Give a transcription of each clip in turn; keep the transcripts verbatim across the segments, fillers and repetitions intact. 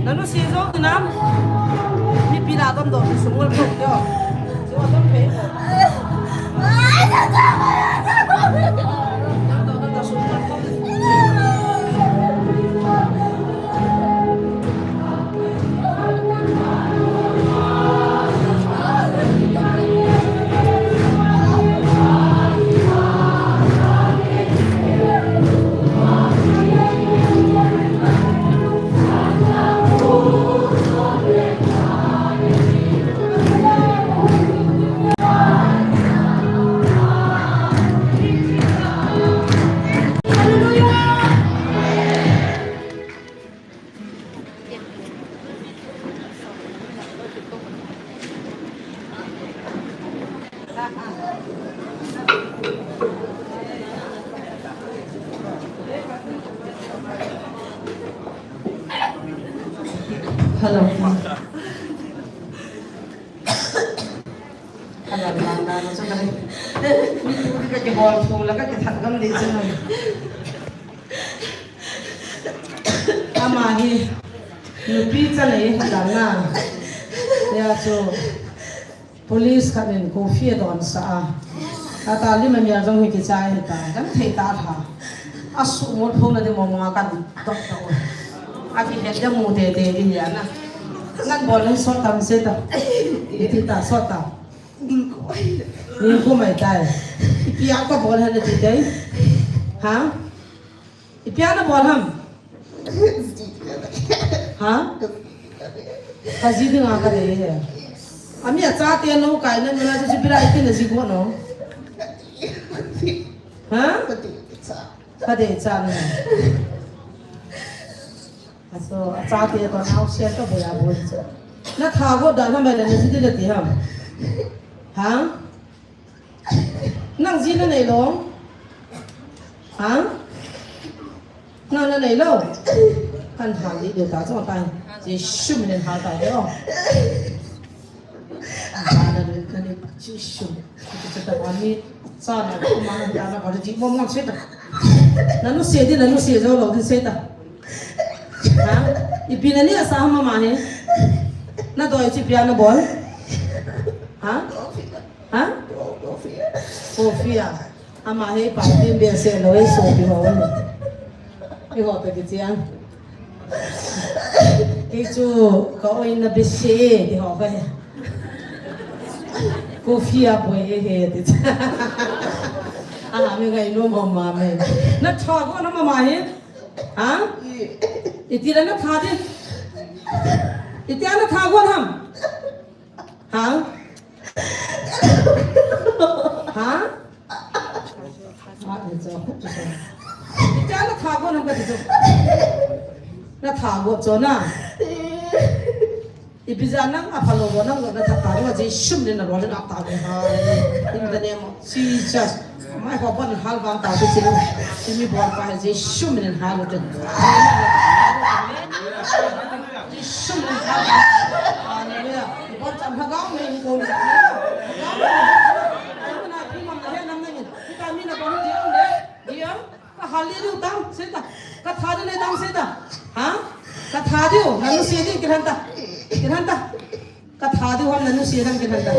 Nanu si jo nam. Mipi la don don sungul ko yo. Jo don pe ko. Hello. Hello, hello, hello. Mi tu ka kibol thu la ka kithat gam ding chu. Ama hi nupi cha nei ha dang na. Ya chu police khat in coffee adon sah a. Ata lim a mial jong hi kichai hi ta. Kan thei ta tha. A su mol phong na de mo ma kan dok ta. A kihet de mu te te di ya na. Ngan bol hin sot tam se ta. Iti ta sot ta. Ning ko mai tai. Ipi a ka bol han ti tai. Ha? Ipi a na bol ham? Ha? Ka ji dinga ka dei he. Ami a chate no kai na nula chu bira ipi na ji go no. Ha? Ka dei cha na. Aso, a chate to nau se to boya boi chu. Na tha go da na mai da na ji de ti ham. Ha? Nang ji na nei lo? Ha? Nang na nei lo? Kan hal di de ta chong tai. Jesu min in hal tai de o. Ba na de kan ni Jesu. Ka ta ba ni cha na ko ma na ya na ba di mo mo se ta. Nanu se di, nanu se jo lo di se ta. Ha? Ipi na ni a sa ma ma he. Na doi chi pia na bol. Ha? Ha? Coffee a. Ama hi pa tin be se lo e so pi ho. Pi ho ta ki chiang. Kei chu ka oi na be se ti ho ka he. Coffee a boi e he ti. A mi ngai no ma ma me. Na tha go na ma ma he. Ha? Iti la na tha di. Iti a na tha go nam. Ha? Ha? Ma ni cho. Ita na tha go na ka ti cho. Na tha go cho na. Ipi ja nang a phalo go nang go na tha tha go Jesu min na ro le na ta go ha. In the name of Jesus. Mai ho ban hal ban ta ti chi. Ti mi bon pa Jesu min hal te. Jesu min hal. Hallelujah. Bon cham ha ga me ni ko. Na pi mam na he nam na ni. Ti ta mi na bon di am le. Di am. Ka hal di u tang se ta. Ka tha di le tang se ta. Ha? Ka tha di u. Na nu se di ki han ta. Ki han ta. Ka tha diu ham na nu si ham ki nan ta.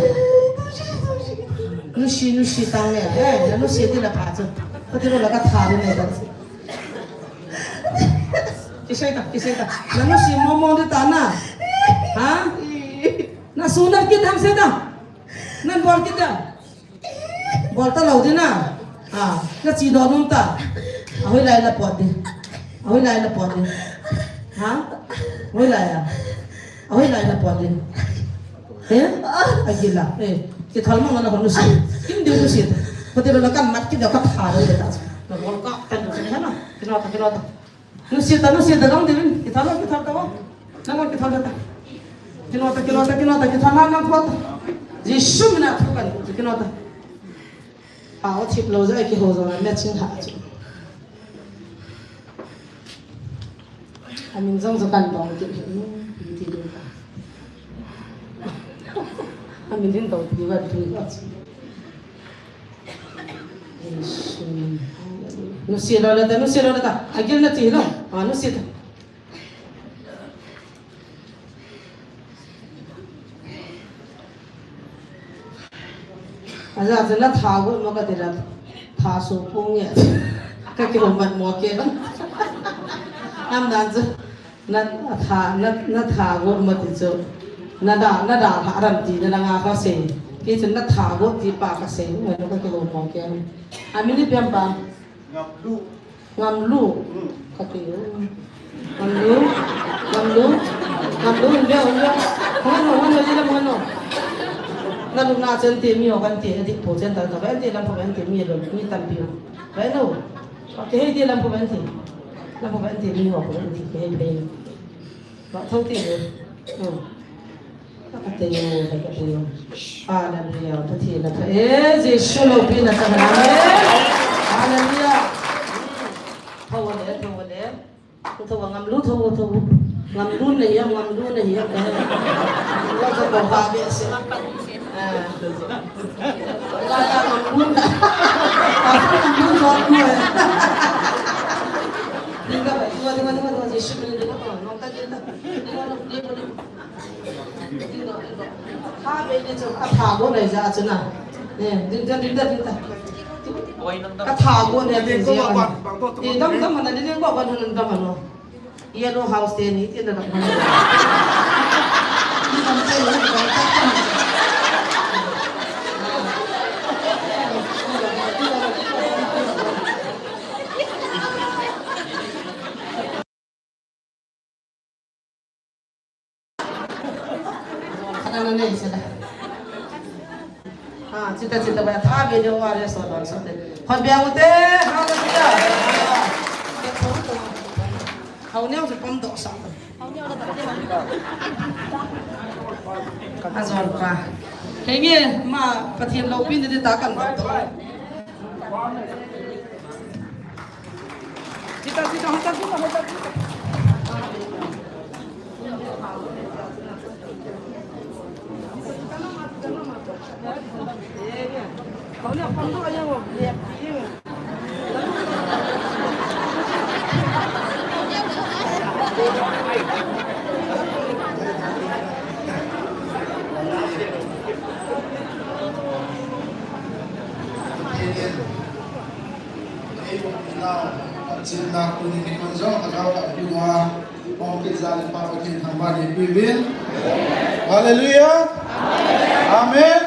Nu si, nu si tang le. Eh, na nu si ti la pha chu. Ko ti lo la ka tha diu ne ta. Ki sei ta, ki sei ta. Na nu si mo mo de ta na. Ha? Na su na ki tham se ta. Nan bol ki ta. Bol ta lo di na. Ah, na chi do nung ta. A hoi lai na pot di. A hoi lai na pot di. Ha? Hoi lai a. A hoi lai na pot di. He? A gila. Eh, ki thal mo na ko nu si. Kim di nu si. Ko te lo na kan mat ki da ka tha lo de ta. Na bol ka ta nu si na. Ki no ta, ki no ta. Nu si ta, nu si ta, dong di, ki thal lo, ki thal ta wo. Nang ki thal ta. Ki no ta, ki no ta, ki no ta, ki thal na, na thal ta. Jesu min a thu kan, ki no ta. A, o thip lo ja, ki ho ja, me ching ha chu. A min jong ja kan dong ki, ki ti du ta. A min din dong ki wa tu wa chu. Jesu min. Nu si lo le ta, nu si lo le ta. A gil na ti lo. A, nu si ta. Aja chu na tha got mo kati la, tha so pung e. Ka kihoumat mo ke. Am dan chu na tha, na, na tha got mo ti chu. Na da, na da tha ram ti na la nga ka sei. Kei chu na tha got ti pa ka sei. Ka kihou mo ke. Amin ipi ham pa? Ngaplu. Ngamlu. Hmm. Kati, oh. Ngamlu. Ngamlu. Ngamlu, hung dia, hung dia. Hung ano, hung ano, hung ano. Na lu na chen ti mi ho kan ti, na di po chen ta ta, kan ti lam po kan ti mi lo, mi tam pi. Bai no. Kati hei ti lam po kan ti. Lam po kan ti mi ho kan ti, hei bai. Ba thau ti le. Hmm. Ka tei u, ka tei u. Hallelujah. Pathen a pha e, Jesu loupina chang hen. Amen. Hallelujah. Tho le, tho le. Tho ngam lu, tho, tho. Ngam lu nei ya, ngam lu nei ya. Lo ka ko ha be se. Ah. La ya ngam lu na. Ngam lu tho ko. Dinga ba, dinga, dinga, dinga, Jesu min dinga ko. Nong ta dinga. Dinga, dinga, dinga. Ha, be ni chu, ka tha got nei ja chu na. Ne, ding ta, ding ta, ding ta. Ka tha got nei ding ja. Ti dam dam na, ding dam na, dam na. Yellow house te ni, ti na dam na. Khana na nei sela. Ha, chita, chita ba, tha be de wa le so don so te. Khon bia u te, hallelujah. Hau neo se pom do sa. Ajon pa. Henge, ma, Pathen loupina di ta kan do. Amen. Ei, bung inau, chinna tuni nikho jong lhagao a pina, hung kit jal in Pa Pathen thangvah in peh uvin. Hallelujah. Amen.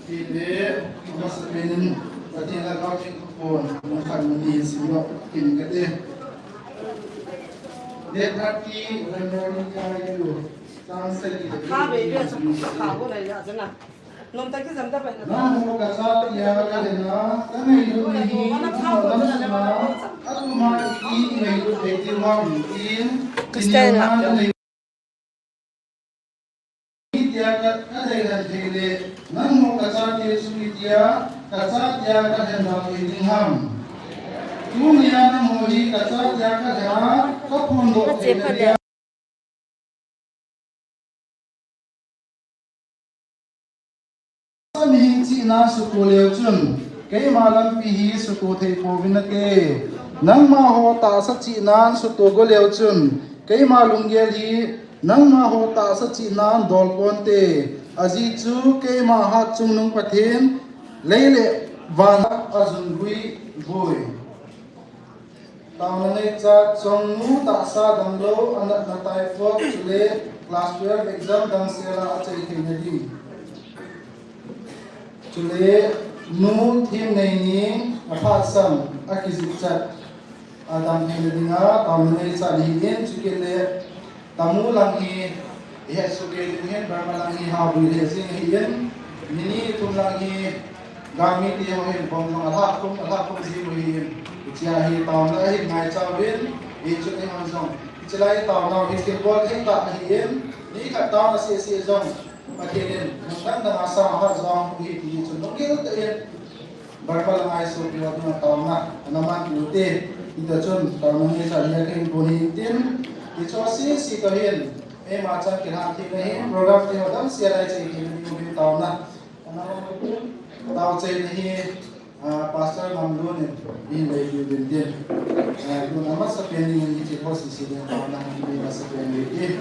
Kile, amasapen in, Pathen lhagao theng kaphon, mun khat mun ni simdoh kit kate. Date thirty January, kha ilu, chang sagi. Kha be be sa, kha go lai ya jana. Nangho kachat tia kahen a, kangailut nahi, nangho lamsuh a, athum a iti ingailut thei diu ham, tin, Christian tia ka, kadei lhen thei le, nangho kachate chu itia, kachat tia kahen thei ding ham. Tunia nangho hi kachat tia kahen a, kaphondoh thei le. Sa mihing chihna suto leu chun, keima lampi hi suto thei pouvin nate. Nangma ho tahsa chihnan suto go leu chun, keima lunggel hi nangma ho tahsa chihnan dol ponte. Ajeh chu keima hatchungnung Pathen, lei le van a jun vui vui. Taona neichat, Chongnu tahsa damlou, anatna typhoid, chule class twelve exam damsel a achai theina ding. Chule Nu Themneini aphat sam, akijih chat, adam theina dinga taona neichat ahin, chukit le Tamu lang hi, ihet soh kei ding hin, Burma lang hi, ha vui le jing ahin, ni ni thum lang hi, gangmi te ho hin, bomb lang alha khum, alha khum jing u ahin, hichea hi taona ahin ngaicha uvin, hichu eihon jong, hiche lai taona hi thilbol thei tah ahin, ni khat taona seh seh jong, Pathen in, mun dang dang a sang ahat jong u ahi ti hi chun, lunggil tah in, Bible a ngai sopi ho dinga taona, ana man u te, hita chun, taona neichat hi kahin pon ahi tin, hichu sese toh hin, eima chan kilhang theina hin, program te ho damsel a iche theina ding uvin taona, ana man u tin, tao chaina hi, ah, Pastor Ngamlun in, hin lei diu vin tin, ah, lun amasapen in hiche ho sese ding taona, hin amasapen in tin.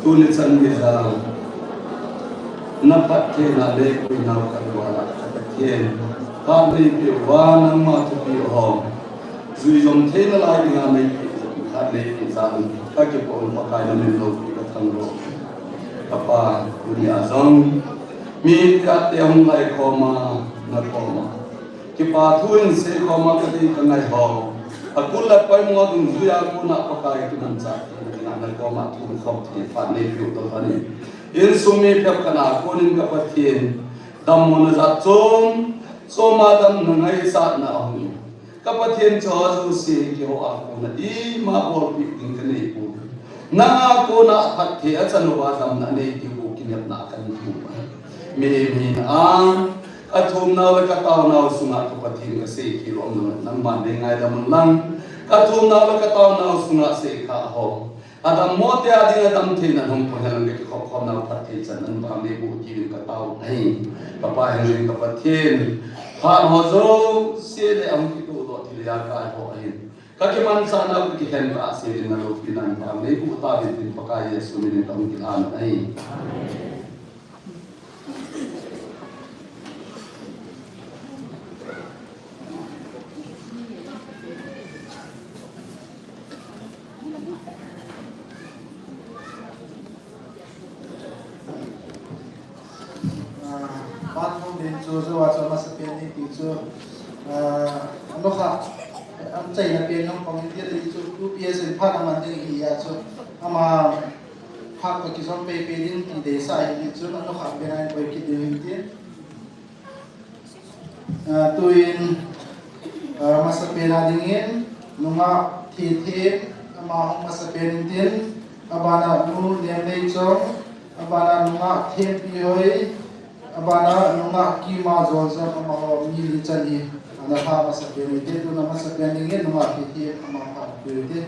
Tuni chan geiya na phattheina neipuinau kaluala ka Pathen, phat neipeh uva nangma thupeh ho jui jom theina lai dinga neipeh jeh in phat neipeh jeh in kakipah un Pakai, namin loupi kathangvah. Kapa, tunia jong mi tia te hung lai khoma, nakoma kipa thu in seikhoma kadei kangai ho, akul le poimo dungjuiya kona Pakai kimanchah theina dinga nakoma thum khom thei phat neipeh u toh kani. Insung mi phabep kana konin ka Pathen, dammona jat chom choma damna ngaichatna ahung, ka Pathen, chujouse keiho a kona ima bolpeh ding kanei poi. Nanga kona phatthei achan uva damna nei diu kinepna kanei poi. Mihem hina a kathumnau le kataonau sunga ka Pathen, kasei khel u umlou, nangman neingaidam un lang, kathumnau le kataonau sunga seikha ho, adammo te a dinga damtheina hung pang hen lang, kakikhop khomnau phatthei chan nangman neiboh diuvin katao ahi. Kapa, henge ka Pathen, phat ho jouse le ahung kitohdoh thil le akai ho ahin, kakimanchahnau kakikhen kah sel in naloupina nangman neiboh tauvin tin Pakai Jesu minin kahung kilhan ahi. Ah, phat hung ding chu, jou a chu amasapen in ti chu, ah, anokha, achaina pen hung pang in ti chu, two P S in phat aman ding ahi a chu, ama phat toh kijom peipei ding ti deisah ahi ti chu, anokha pen a in koi kit ding ahi ti. Ah, tuin, ah, masapen a dingin, nungah Thethe, ama hung masapen in tin, abana nu Nemleichong, abana nungah Thempihoi, abana nungah Kimajol jong, amaho mi li chan hi, ana lha masapen in tin, tuna masapen dingin, nungah Thethe, ama phat pui tin.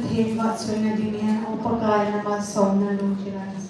Pathen vahchoina dingin, O Pakai, na malsomna lungkila in.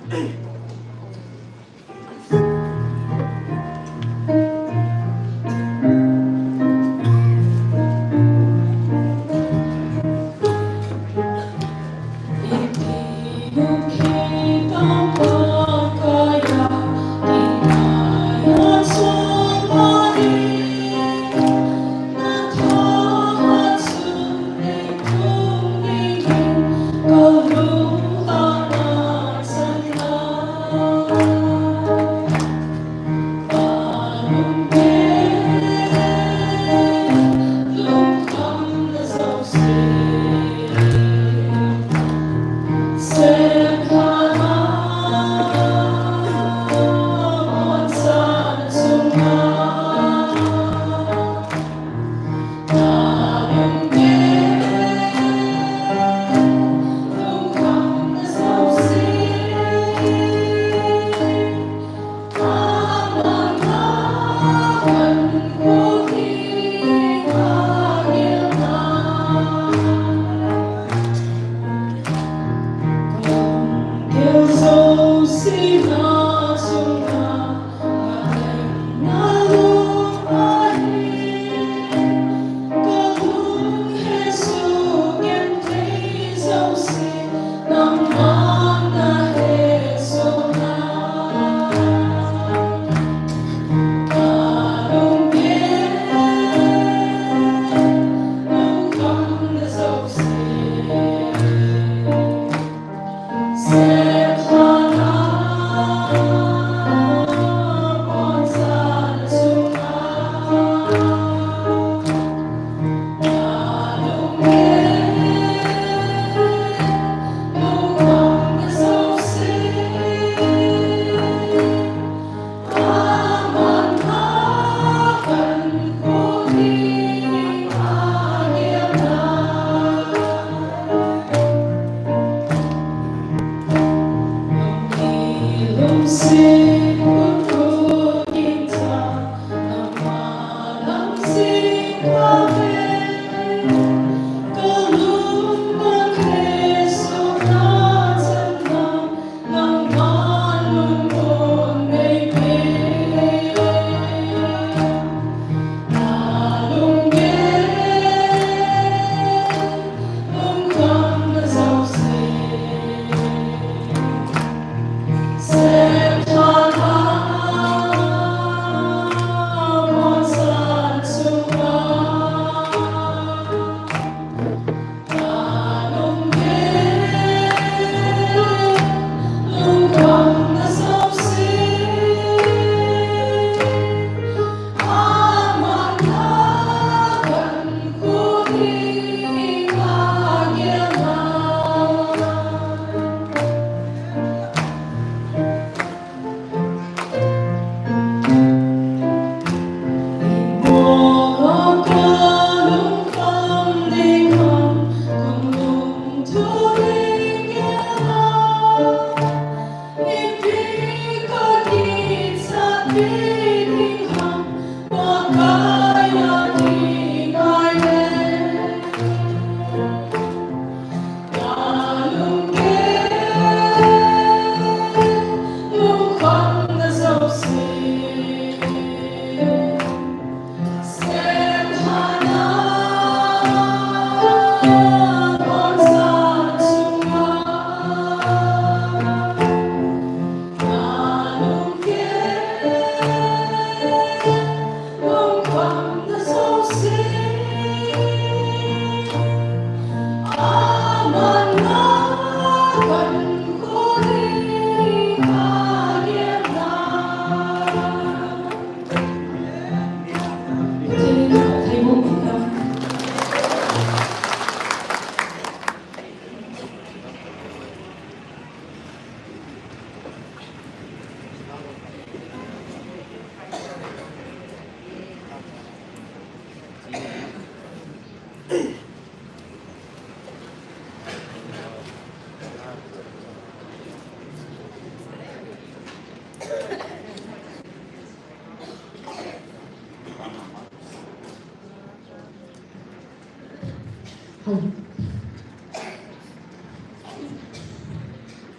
Hello.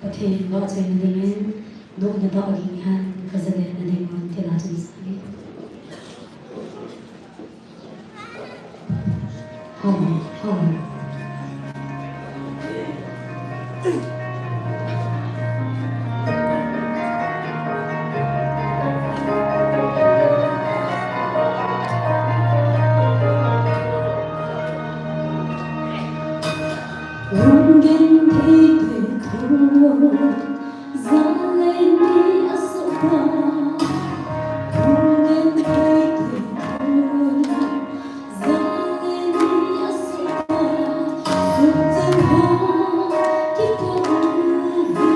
Pathen vahchoina dingin, nopna tah a ging hen, ka zalen na ding un, tin a chun sa hi. Hallelujah, hallelujah. Lunggen thei tui thu, zalen ni a soh pa. Lunggen thei tui thu, zalen ni a soh pa. Sum chan ho kipom hi.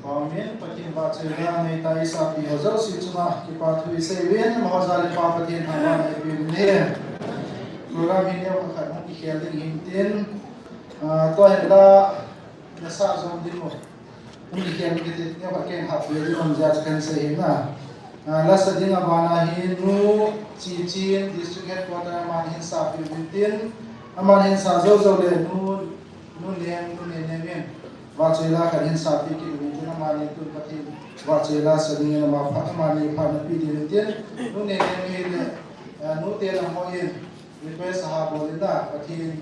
Amen. Pathen vahchoila neita isapi ho jouse chunga kipa thu isei uvin, amaho jal in Pa Pathen thangvahna ipeuvin ahi. Program hi neokhat khat hung kikhel ding hintin, ah, tua hin la, la sa jom ding u. Hung kikhel ding kiti, neokhat ken hap ve ding um jeh a chu kahin sei ahi na. Ah, la sa ding abana hi Nu Chichin, District Headquarter, aman hin sapeh uvin tin, aman hin sa jou jou le Nu Nu Neng, Nu Neng Neng in vahchoila khat hin sapeh kit uvin tin, amani tun Pathen vahchoila sa dingin ama pha, amani phatna pe ding uvin tin, Nu Neng Neng hi le, eh, nute lam ho in request aha bol in a, Pathen,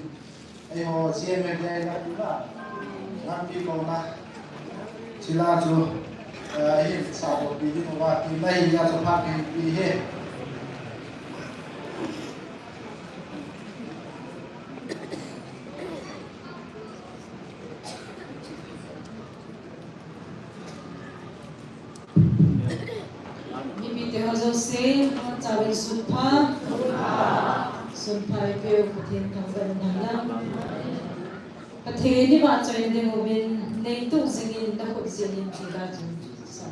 eiho C M F D I na tuna, ngampi louna, chila chu, eh, hin sapeh pe ding uva, tin ahi a chu phat kahin pe ahi. Mipite ho jouse, chapang sunpha. Sunpha ipeu Pathen thangvah in lang. Pathen ivahchoi ding uvin, neitup jingin, nakhut jingin, tila chu sa.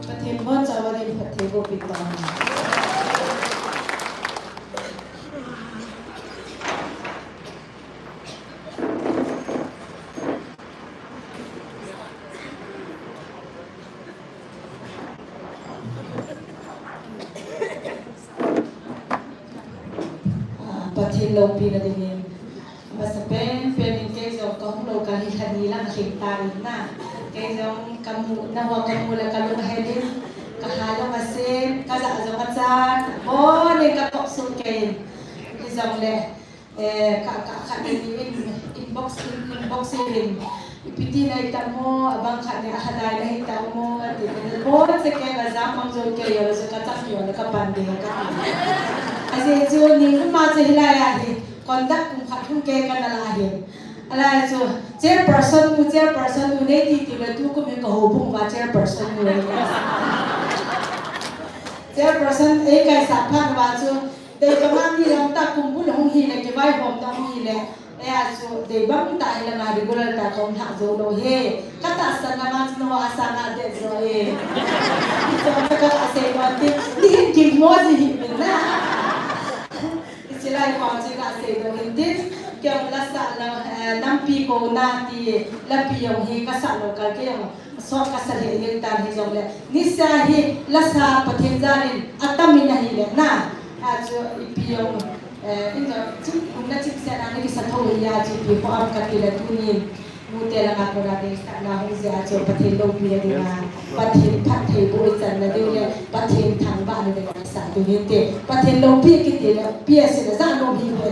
Pathen bon chauva din phatthei boh peh tao. Ah, Pathen loupina dingin. Amasapen pen in kei jong kahung lou kal hi lha ni lang lhing tan na. Kei jong kamu, nangho kamu le kalunghel in, kaha jong asen, kaja jong achan, bon in kakop suh kei in. Hijongle, eh, ka, ka, khat le ni in, inbox in, inbox in, ipi ti nahi tam mo, abang khat le ahadai nahi tam mo, ati. Bon se kei kajam mang jong kei, jong le kachang jong le kapan ding kati. Ajeh chu ni uma chu hilai a hi. Conduct kum khat hung kei kana la hin. Alai chu, chairperson nu, chairperson nu nei ti ti le tukum hi ka houbung uva chairperson nu. Chairperson ei kaisah phat uva chu, dei bang a ni lang ta kum bul hung hi le, kivaihom na hung hi le. Ei a chu, dei bang ta hi le nga regular ta kom thah jou lou he. Katahsan na ma chu no asa nga de jo e. Chu ka asei mo ti, ni hin kim mo ji hi min na. Hiche lai khom chu kasei doh in tin, kei jong lasa la, eh, nampi kouna ti, lapi jong hi kasah lou kal, kei jong sot kasa lheh jeng tan hijongle. Nisa hi lasa Pathen jal in atam in ahile na. Achu ipi jong, eh, in jong chu, kum na chim se na ni kisa tho hi a chu ipi kho am kati le tunin. Nute langa kona ding sahna hung jeh a chu Pathen loupina dinga, Pathen phattheiboh ichanna ding le, Pathen thangvahna dinga sa ding hinte. Pathen loupi kiti le, pi asei le, ja nom hi ve.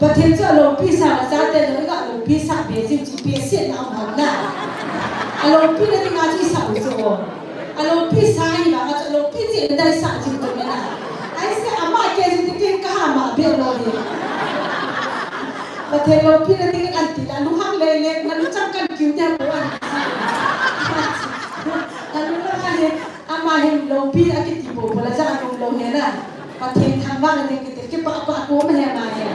Pathen chu aloupi sa le, chate jong iga loupi sa be jing chu pi asei na um ham na. Aloupina dinga chu isah u chu. Aloupi sa hi vang a chu aloupi cheh le dai sa jing chu me na. Ahi se ama kei jing ti kei kaha ma be lou hi. Pathen loupina ding in anti la, lunghang lei le, nalu chang kan kiu te ko an. Nalu la ma he, ama hin loupi akiti po po la ja nom lou he na. Pathen thangvahna ding kiti, kipah pah ko ma he ama he.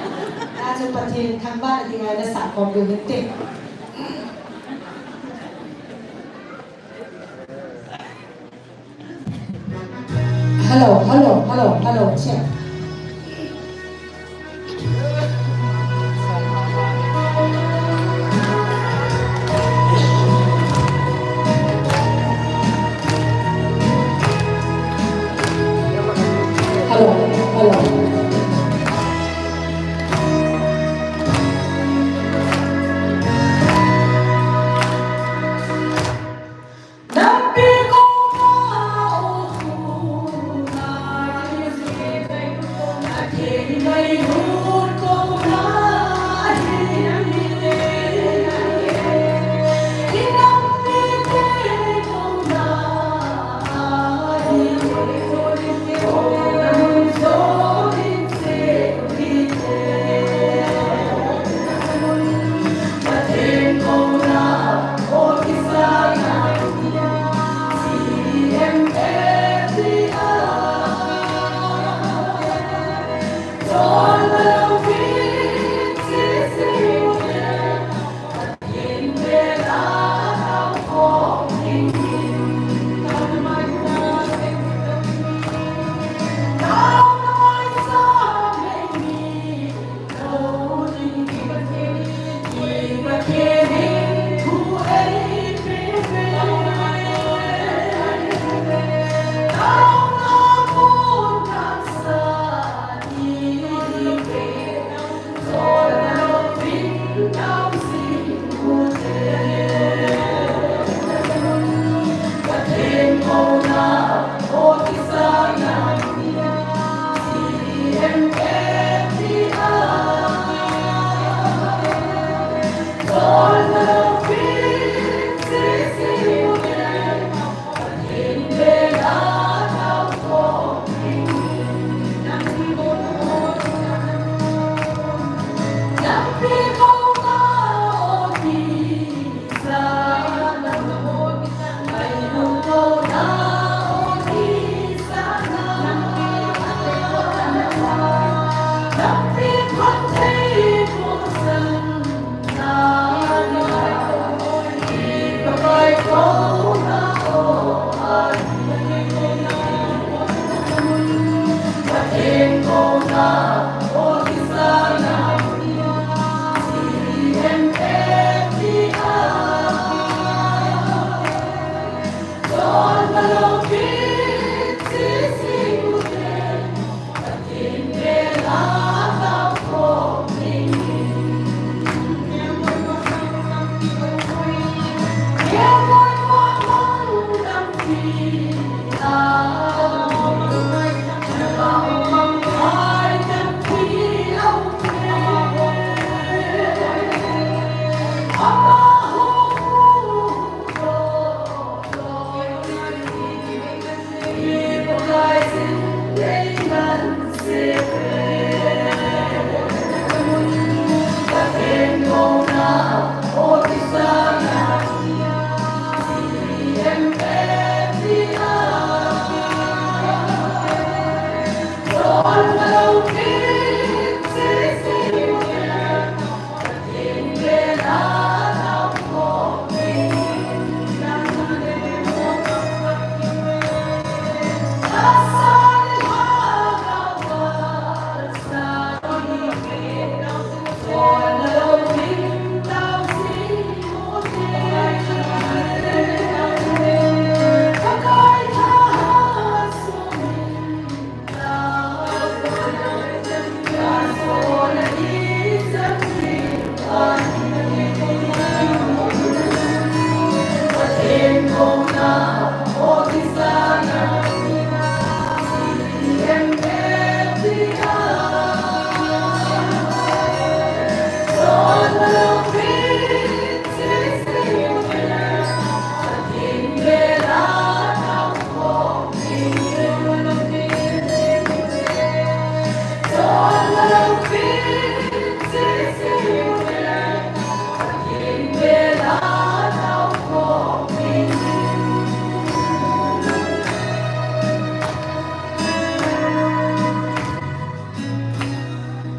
Achu Pathen thangvahna ding a ina sah khom diu hinte. Hello, hello, hello, hello, check. Hello, hello.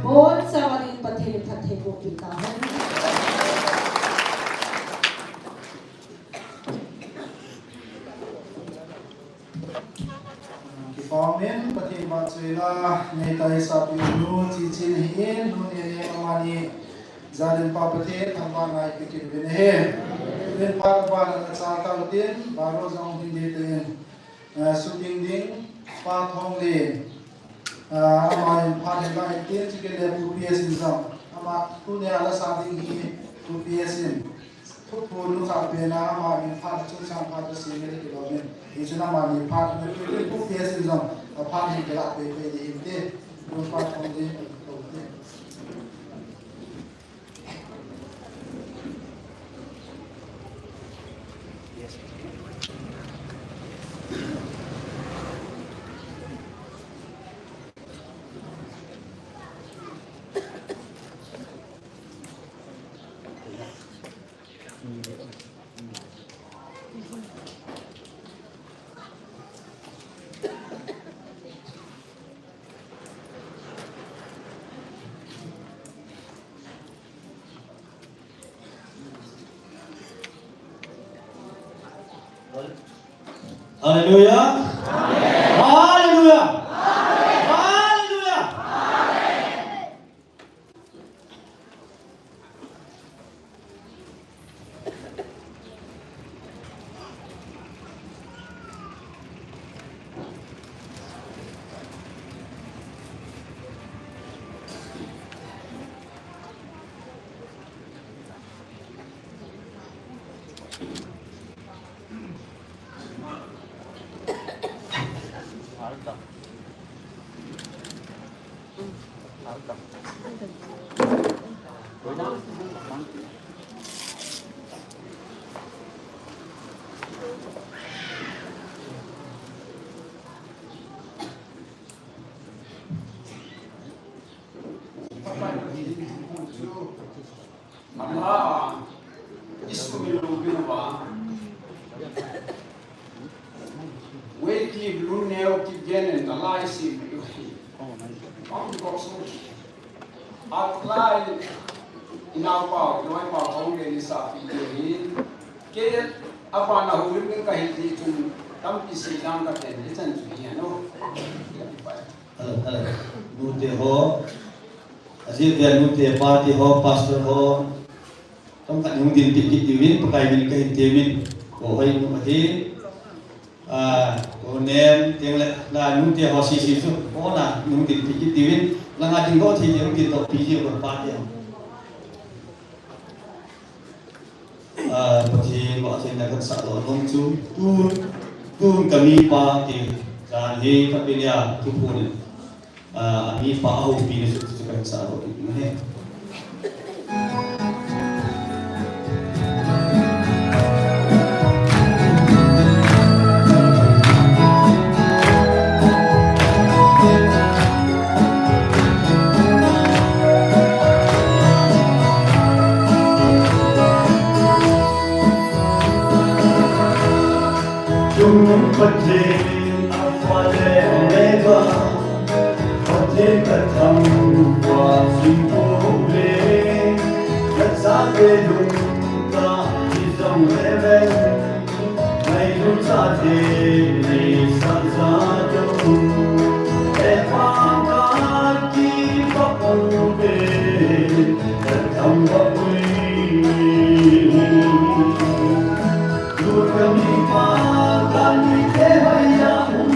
Bonchauva dingin Pathen in phattheiboh peh tahen. Kipa umin, Pathen vahchoila, neitai sapinu, Chichi ahin, nu Nene amani, jadin pa Pathen, thangvah ngai peh kit uvin ahi. Tun phat aban a cha kal tin, baro jong ding ding tin, eh, shooting ding, Pa Thonglen, eh, ama in phat hin la in tin, chukit le Pu P S in jong, ama tunia la sa ding hi, Pu P S in. Thuphon nukha pena ama min phat chungchang phat a seme le kilom in. Hichun amani phat na tu tu P S in jong a phat hin kila pe pe ding inte. Tun phat khom ding to te. Haleluya. Haleluya. Haleluya. Ama, isumilu binuva. Wei ki blue neo ki genen na lai si mi. Pang ko su. Atlai inau pau, noi pau kong le ni sa pi de hin. Ke apa na hu lim ka hin di chun tam pi si dang ka ten ni chan chu hi no. Hello, hello. Nute ho. Ajeh vel nute pa te ho, pastor ho. Tong khat nung din pit kit diuvin, Pakai min kahin temin. Ko hoi nu ahi. Ah, ko nem, teng le, la nute ho si si su. Ko na nung din pit kit diuvin. Langa din ko thi nung din to pi ji ko pa te ho. Ah, Pathen vahchoina kasah lou nom chu, tun, tun kamipa ti, jan hi kapia thuphon, ah, amipa ahoupi na chu, chu kasah lou nom e. Pathen a pha le meva, Pathen ka thangvah sing pole, ka chate lungtah hi jong le ven, ngailut chate nei sah jat u. E Pa ka kipah uve, ka thangvah uve. Lut ka mipa, ka mite hoiya um,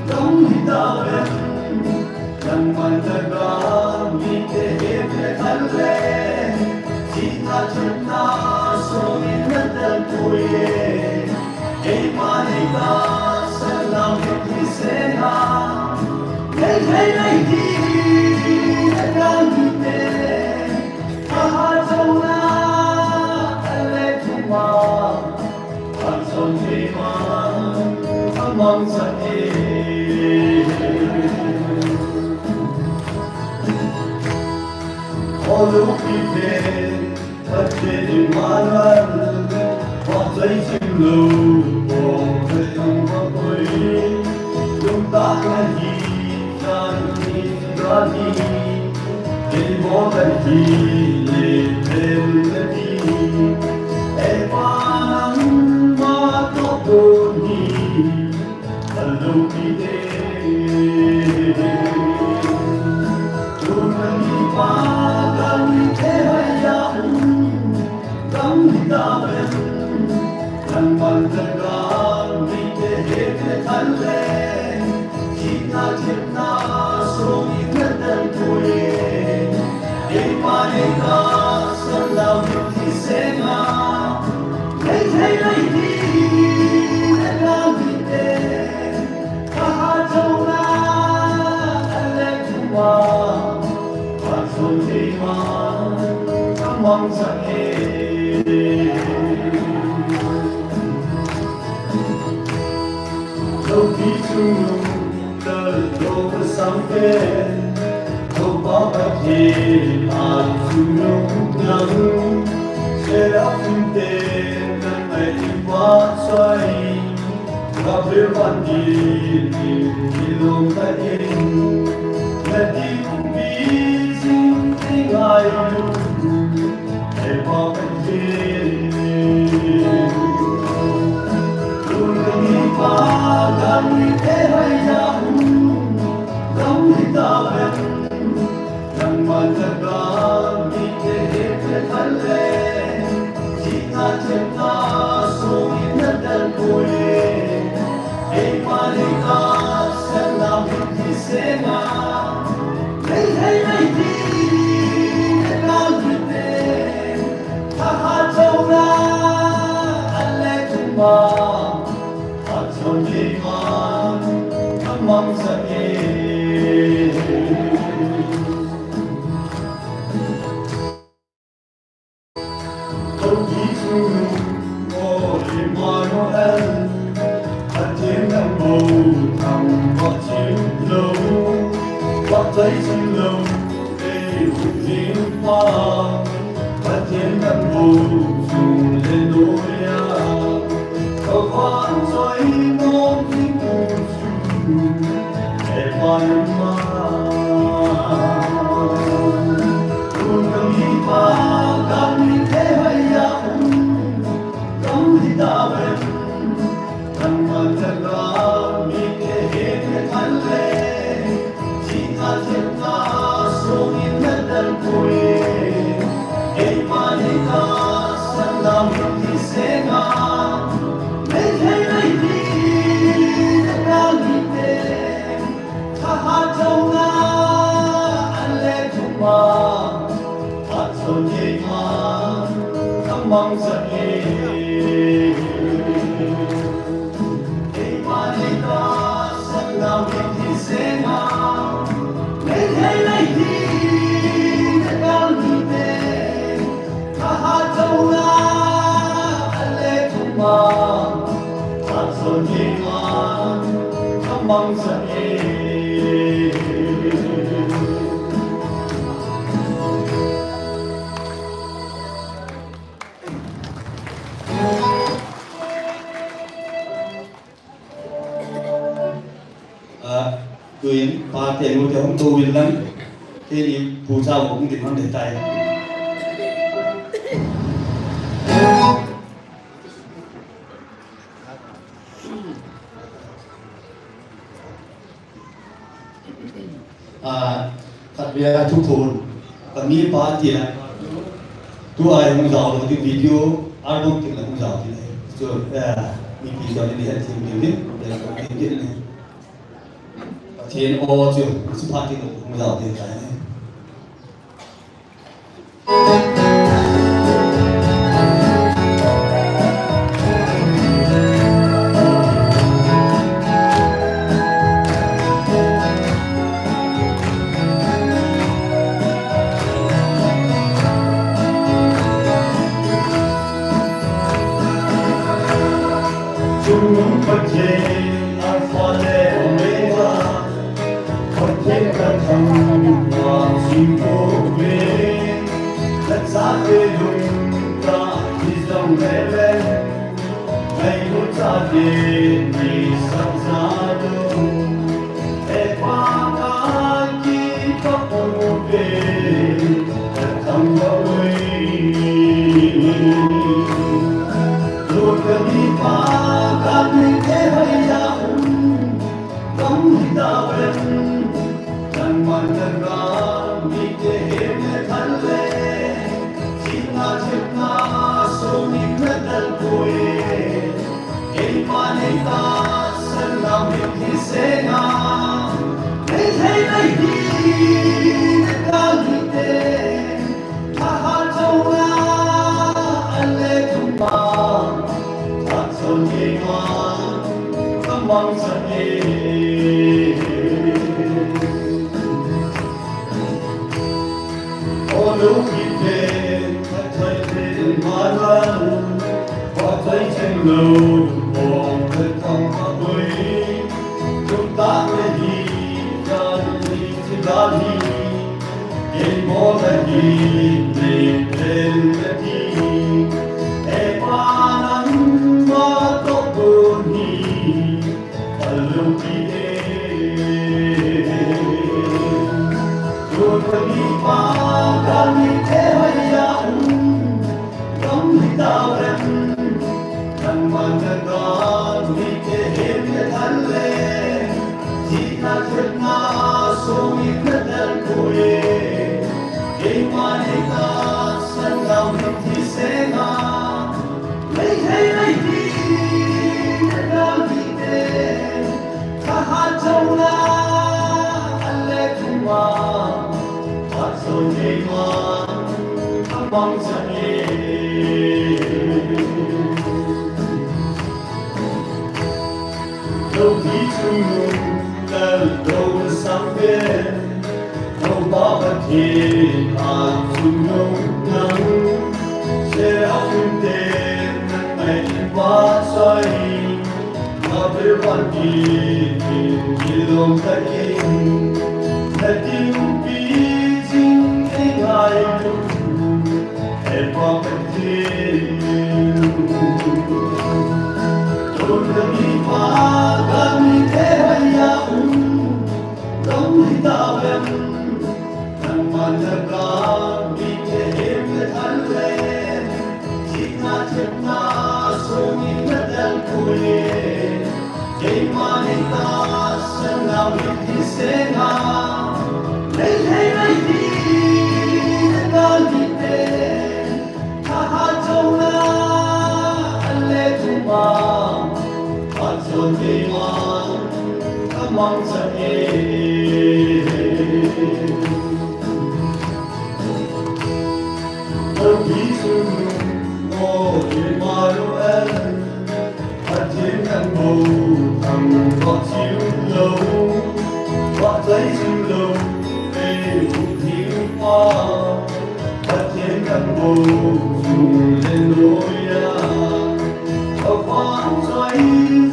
dong hita uvem? Nangman naga mite het le thal le, sihna thepna songin nadel poi e. Keiman neitahsan nau het hi sena, nei thei nei hi, naga mite. Thahat jouna, ale thuma, phatchom thei ma, amangcha e. O loupite, Pathen Immanuel, vahchoi ching lou, o Pathen vahchoi, lungtah nahi, chan hi, chan hi, Kei bol ahi le thei ahi, e Pa nangma toh kon hi, aloupite. Tun ka mipa, ka mite hoiya um, dong hita uvem? Nangman naga mite het le thal le, sihna thepna songin nadel poi e. Keiman neitahsan nau het hi sena, nei thei nei hi, naga mite. Thahat jouna, ale thuma, phatchom thei ma, amangcha e. Loupi chungnung kaldoh kasang pen, Toupa Pathen a chungnung nang, Seraphim ten nang a vahchoi, Gabriel vantil in kilom tah in, nadinpi jing ding ngailu, e Pa Pathen. Tun ka mipa, ka mite hoiya um, dong hita uvem? Nangman naga mite het le thal le, sihna thepna songin nadel poi e. Keiman neitahsan nau het hi sena, nei thei nei hi, naga mite. Thahat jouna, ale thuma, phatchom thei ma, amangcha e. Loupi chungnung, o Immanuel, Pathen nangma thangvah ching lou, vahchoi ching lou, ei huhhingpa, Pathen nangma chung le noiya, ka vahchoi nom ding u chu, e Pa nangma. Tun ka mipa, ka mite hoiya um, dong hita uvem? Nangman naga mite het le thal le, sihna thepna songin nadel poi e. Keiman neitahsan nau het hi sena, nei thei nei hi, naga mite. Thahat jouna, ale thuma, phatchom thei ma, amangcha e. Keiman neitahsan nau het hi sena, nei thei nei hi, naga mite. Thahat jouna, ale thuma, phatchom thei ma, amangcha e. Tuin, pate nute hung tou vin lang, keini pu cha hung ding hang ding tai. Ah, khatvei a thuphon, ka mipa tia, tua hung jao lou ding video, album tia hung jao ding. So, eh, mipi jao ding het thim ding, eh, ding ding. Pathen o chu, chu pha ti lo, hung jao ding tai. Chungnung Pathen, Alpha le Omega, Pathen ka thangvah chingkhuh ve, na chate lungtah hi jong lele, ngailut chate ni saksa lou. He Pa, ka kipah uve, ka thangvah uve. Lut ka mipa, ka mite hoiya um, gam hi tauvem, nangman na gam mite hemle thanle, thina thepna songin na dalpoi. Keima nei tahsan lam hi senga, nei thei nei hi na kal hite, thahat jouna ale thuma, thahat jou keima, ka mangcha e. O loupite, ka chai te malan, ka chai chen lou, o ka thangvah uve. Tumtah le hi, ka ni chi la hi, kei mo la hi, ni pen la hi. E Pa nangma toh kon hi, Alopi e, tu kami pa kami te hoiya um, gam hi tauvem, nangman na gam mite hemle thanle, thina thepna songin na dalpoi. Keima nei tahsan lam hi senga, nei thei nei hi na kal hite, thahat jouna ale thuma, thahat jou keima, ka mangcha e. Loupi chungnung lal lou sang pen, Loupa Pathen a chungnung nang, Seraphim te nang mai in vahchoi, Gabriel vantil in kilom tah in, na dinpi jing ei ngailu. He Pa Pathen, tu kami pa kami te hoiya um, gam hi tauvem, nangman na gam mite hemle thanle, thina thepna songin na dalpoi. Keima nei tahsan lam hi senga, nei thei nei hi na kal hite, thahat jouna ale thuma, thahat jou keima, ka mangcha e. Loupi chungnung o Emmanuel, Pathen nang bou thangvah chim lou, vahchoi chim lou, ei Pathen pa, Pathen nang bou chung le noiya, ka vahchoi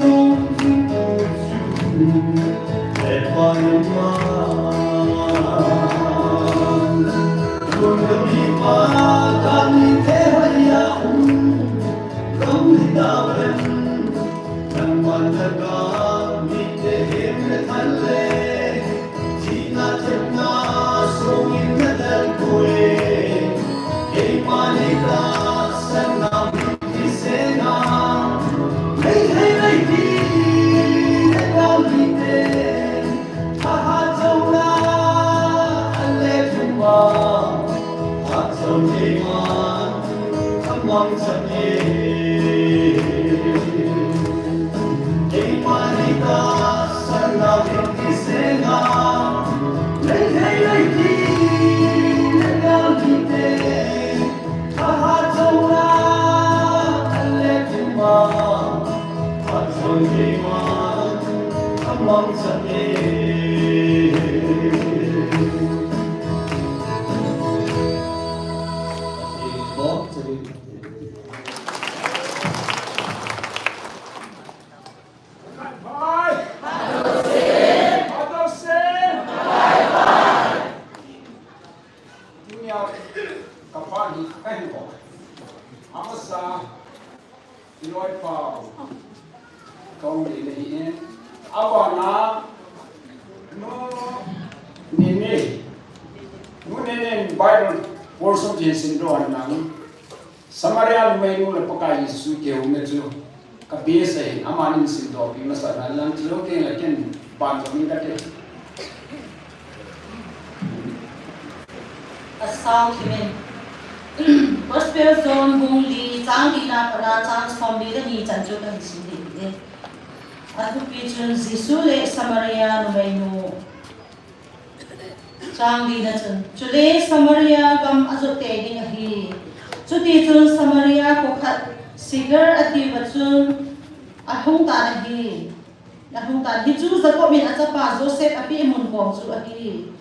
jong ding u chu, He Pa nangman. Tu kami pa kami te hoiya um, gam hi tauvem, nangman na gam mite hemle thanle, Tunia ka pha hi ka hi ko. Amasa i loi pau. Kong ni le hi. Abana nu ni ni. Nu ni ni Bible portion hin sim doh nang. Samaria numeinu le Pakai Jesu kihou na chu ka base ahi, amani simdoh pi masat na lang chu kei le ken ban jong in ka te. A sao thimin. Gospel John bung li chang li na pat a chang som li le ni chan chu ka hin sim ding e. A thupi chun Jesu le Samaria numeinu. Chang li na chun, chule Samaria gam a jot tei ding ahi. Chuti chun Samaria kho khat Sychar a tiu va chun a hung tan ahi. A hung tan hi chu Jacob in a chapa Joseph a pi mun kom chu ahi.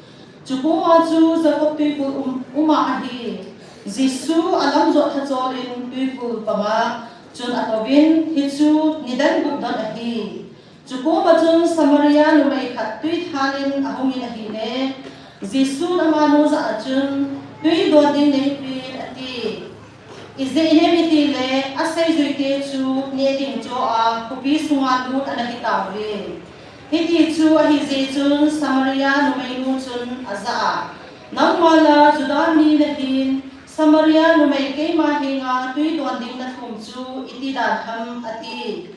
Chu koma chu Jacob tuikul um, um a ahi. Jesu a lam jot tha chol in tuikul panga chun a tou vin hi chu nidan gup don ahi. Chu koma chun Samaria numei khat tui thal in a hung in ahile, Jesun amanu jah a chun, tui don ding nei pin ati. Ijeh inem itile, a seijui te chu neh ding cho a, khopi sunga lut ana hi tauve. Hiti chu ahi jeh chun Samaria numeinu chun a jah a, nangma la Juda mi nahin, Samaria numei keima henga tui don ding na thum chu iti dan ham ati.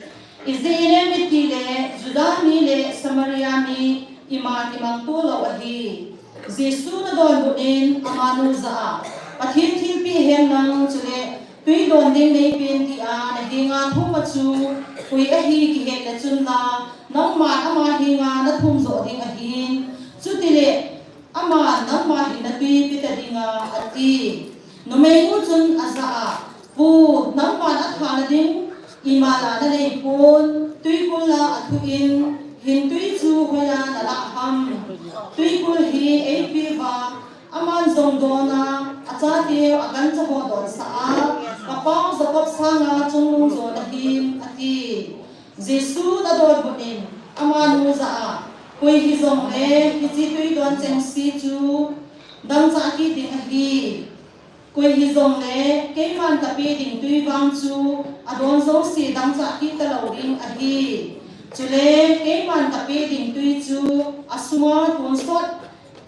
Ijeh inem itile Juda mi le Samaria mi iman imang to lou ahi. Jesun adonbut in amanu jah a, Pathen thilpeh hen lang chule tui don ding nei pin tia na henga thum a chu koi ahi kihet le chun la, nangman ama henga na thum jo ding ahin. Chutile aman nangma hin na tui pe ta dinga, ati. Numeinu chun a jah a, Pu, nangman a thana ding ima la na nei pon, tuikul la a thu in, hin tui chu hoiya na lah ham? Tuikul hi ei pe va, aman jong don a, a chateu a gancha ho don sah a, ka pau Jacob sanga chungnung jo na him, ati. Jesun adonbut in amanu jah a, koi hijongle hiche tui don chengse chu dangchah kit ding ahi. Koi hijongle keiman ka pe ding tui vang chu adon jouse dangchah kit ta lou ding ahi. Chule keiman ka pe ding tui chu asunga tonsot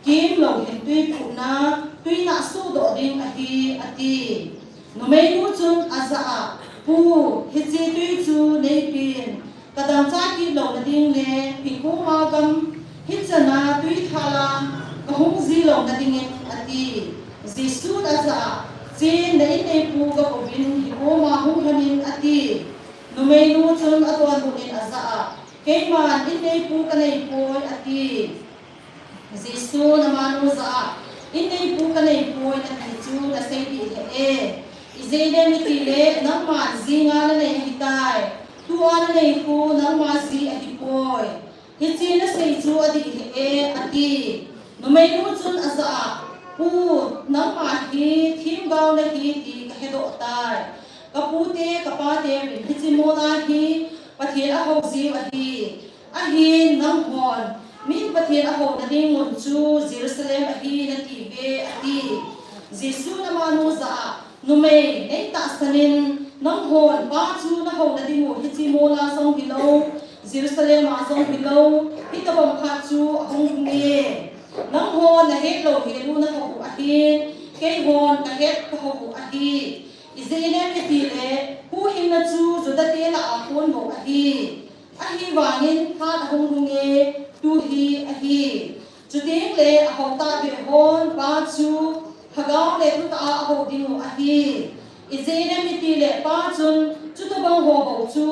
Kimlou hin tui phuhna, tui nahsuh doh ding ahi, ati. Numeinu chun ajah a, Pu, hiche tui chu neipin, kadangchah kit louna ding le, hikoma gam, hichan a tui thal a, kahung ji louna dingin, ati. Jesun ajah a, Chen, na inneipu gapouvin, hikoma hung lhonin, ati. Numeinu chun adonbut in ajah a, Keiman inneipu kaneipoi, ati. Jesun amanu jah a, inneipu kaneipoi nati chu nasei dih hih e. Ijeh inem itile, nangman jinga nanei ahitai. Tua nanei khu nangma ji ahipoi. Hiche nasei chu adih hih e, ati. Numeinu chun ajah a, Pu, nangma hi themgao nahi ti kahedoh tai. Kapute, kapateuvin hiche mola hi Pathen ahou jiu ahi. Ahin nanghon, min Pathen ahouna ding mun chu Jerusalem ahi natiuve, ati. Jesun amanu jah a, Numei, neitahsanin, nanghon, Pa chu nahouna dingu hiche mola jong hilou, Jerusalem a jong hilou, hitobang khat chu ahung hung e. Nanghon nahet lou hel u nahou u ahin, keihon kahet kahou u ahi. Ijeh inem itile, huhhingna chu Judate lah a kon bou ahi. Ahivangin phat ahung hung e, tu hi ahi. Chutengle ahou tahbeh hon Pa chu lhagao le thutah a ahou dingu ahi. Ijeh inem itile Pa chun chutobang ho bou chu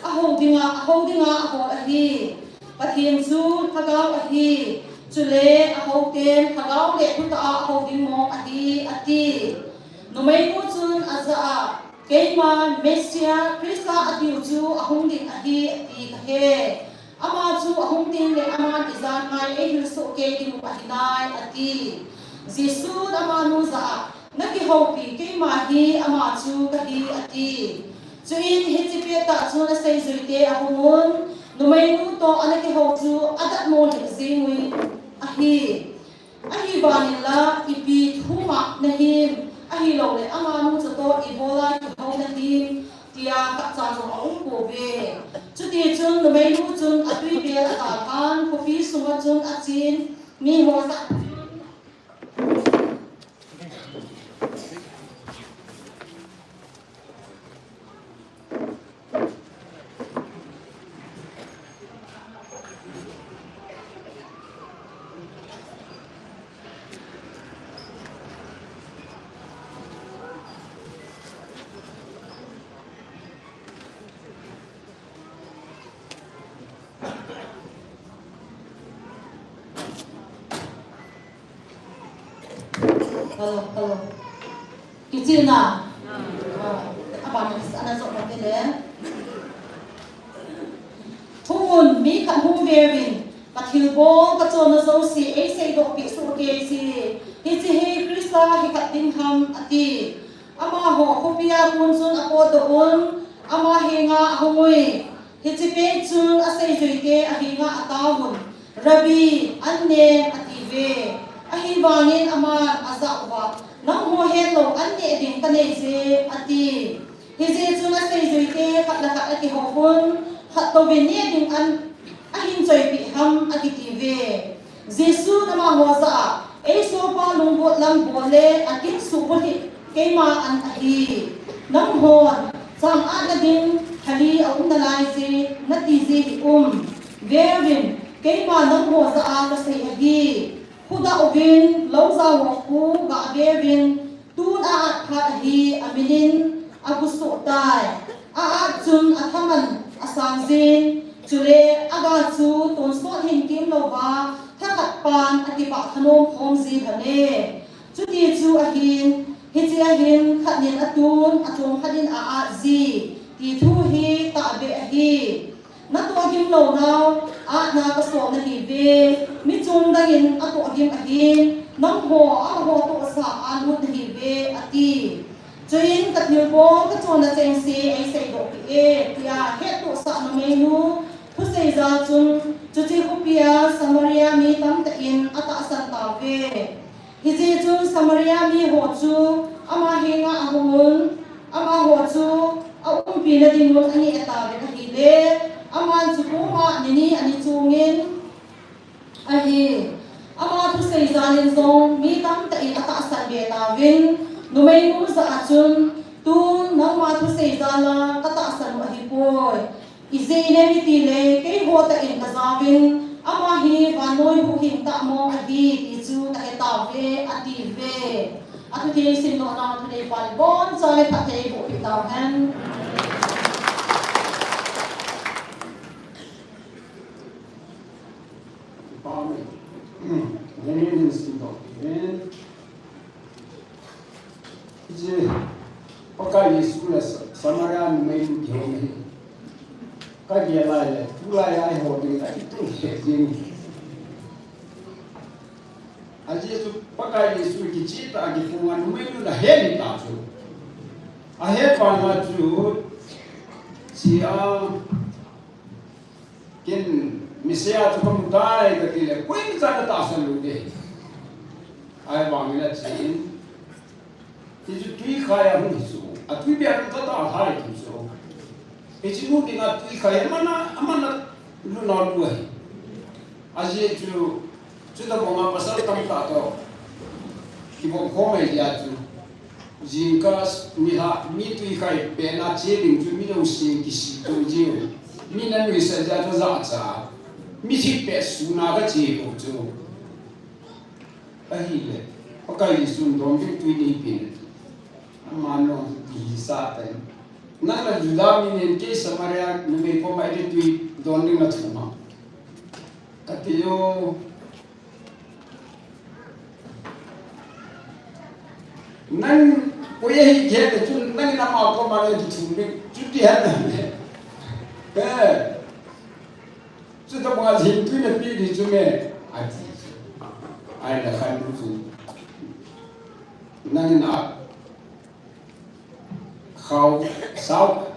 ahou dinga, ahou dinga ahol ahi. Pathen chu Lhagao ahi, chule ahou ten Lhagao le thutah a ahou ding mong ahi, ati. Numeinu chun ajah a, Keiman Messiah Christa atiu chu ahung ding ahi, ati kahe. Ama chu ahung tengle aman ijat ngai eihil soh kei ding u ahi nai, ati. Jesun amanu jah a, Nakihoupi, keima hi ama chu kahi, ati. Chuin hiche pettah chun aseijuite ahungun, numeinu toh ana kihou chu adatmo lheh jeng u ahi. Ahivangin la, ipi thu mah nahim, ahiloule amanu chutoh ibola kihou nahim, tia khatcha jong aumpouve. Chutichun numeinu chun atwi bel adalhan, khopi sunga chun achen, miho jah Hello, hello. Kichena. Ah, abana ana jot mate le. Hungun, mi khat hung veuvin, kathilbol kachonna jouse eiseidohpeh sohkei je. Hiche hi Christa hi khat ding ham, ati. Amaho khopia kon chun apotdoh un, ama henga ahung ui. Hiche pet chun aseijuite ahenga ataovun, Rabbi, an nen, atiuve. Ahivangin aman ajah uva, Nangho hetlou an neh ding kanei je, ati. Hijeh chun aseijuite khat le khat akihouvun, Khattouvin neh ding an ahin choipeh ham, akitiuve. Jesun amaho jah a, Eisopa lunggot lam bol le akinsuh bulhit keima an ahi. Nanghon, Chang atna ding thali aum nalaije, nati je hih um. Veuvin, keima nangho jah a kasei ahi. Khudah uvin, lou jao ho khu gaveuvin, tun a-at phat ahi, aminin agusoh tai. A-at chun athaman asang jin, chule aga chu tonsot hin kemlouva, thakhat pan akipah thanom khom ji lhone. Chuti chu ahin, hichea hin khatnin atun, achom khatnin a-at ji, ti thu hi tahbeh ahi. Natohgim lounau, atna kasol nahiuve, mi chom dangin atohgim ahin, nangho, amaho tohsa a alut nahiuve, ati. Chuin kathilbol kachonna chengse eiseidohpeh e, tia hettohsah numeinu thusei jal chun, chuche khopia Samaria mi tamtah in atahsan tauve. Hijeh chun Samaria miho chu ama henga ahungun, amaho chu aumpina dingun angeh tauvin ahile, aman chu koma nini ani chongin ahi. Ama thusei jalin jong mi tamtah in atahsan be tauvin, numeinu jah a chun, Tun nangma thusei jal a katahsan u ahipoi. Ijeh inem itile, keiho tah in kajaovin, ama hi vannoi huhhing tah mong ahi, ti chu kahe tauve, atiuve. Athutheng simdoh nau thuneipan iboncha le phatthei eibohpeh tauhen. Amen. Amen. Simdoh. Amen. Hiche, Pakai Jesu le Sa-, Samaria numeinu kihouna hi, kagel lai le, tulai a eiho ding a itung lheh jeng. Ajeh chu Pakai Jesu kicheh tah a kiphong a numeinu ahet ta chu. Ahet phat a chu, hichea, Ken Messiah chu kamu tai katile, koimacha natahsan lou ding. Ahivangin achen, hichu twikhai a hung hi chu, atwi beh a hung katahsan hi chu. Hichu mu dinga twikhai, amana, amana luna lu ahi. Ajeh chu, Chutobanga pasal tamtah toh kibol khom ahi jeh chun, jingkah nilhah mi twikhai pehna che ding chu mi jousen kisih tou jiu. Mi nanuisat jeh chun jachat. Mi thipbeh suna kache pou chu. Ahile, Pakai Jesun dom ding twi neipen ati. Mano, kisa pen. Nang la Juda mi nen kei Samaria numei koma i tui don ding na thuma. Kati yo. Nang, koi ahi kei le chun, nang in ama koma le chu thum le, chuti han le. Eh. Chuti banga jin tui na pi di chu me. Ati. Ai la khan lu chu. Nang in a khao, sao,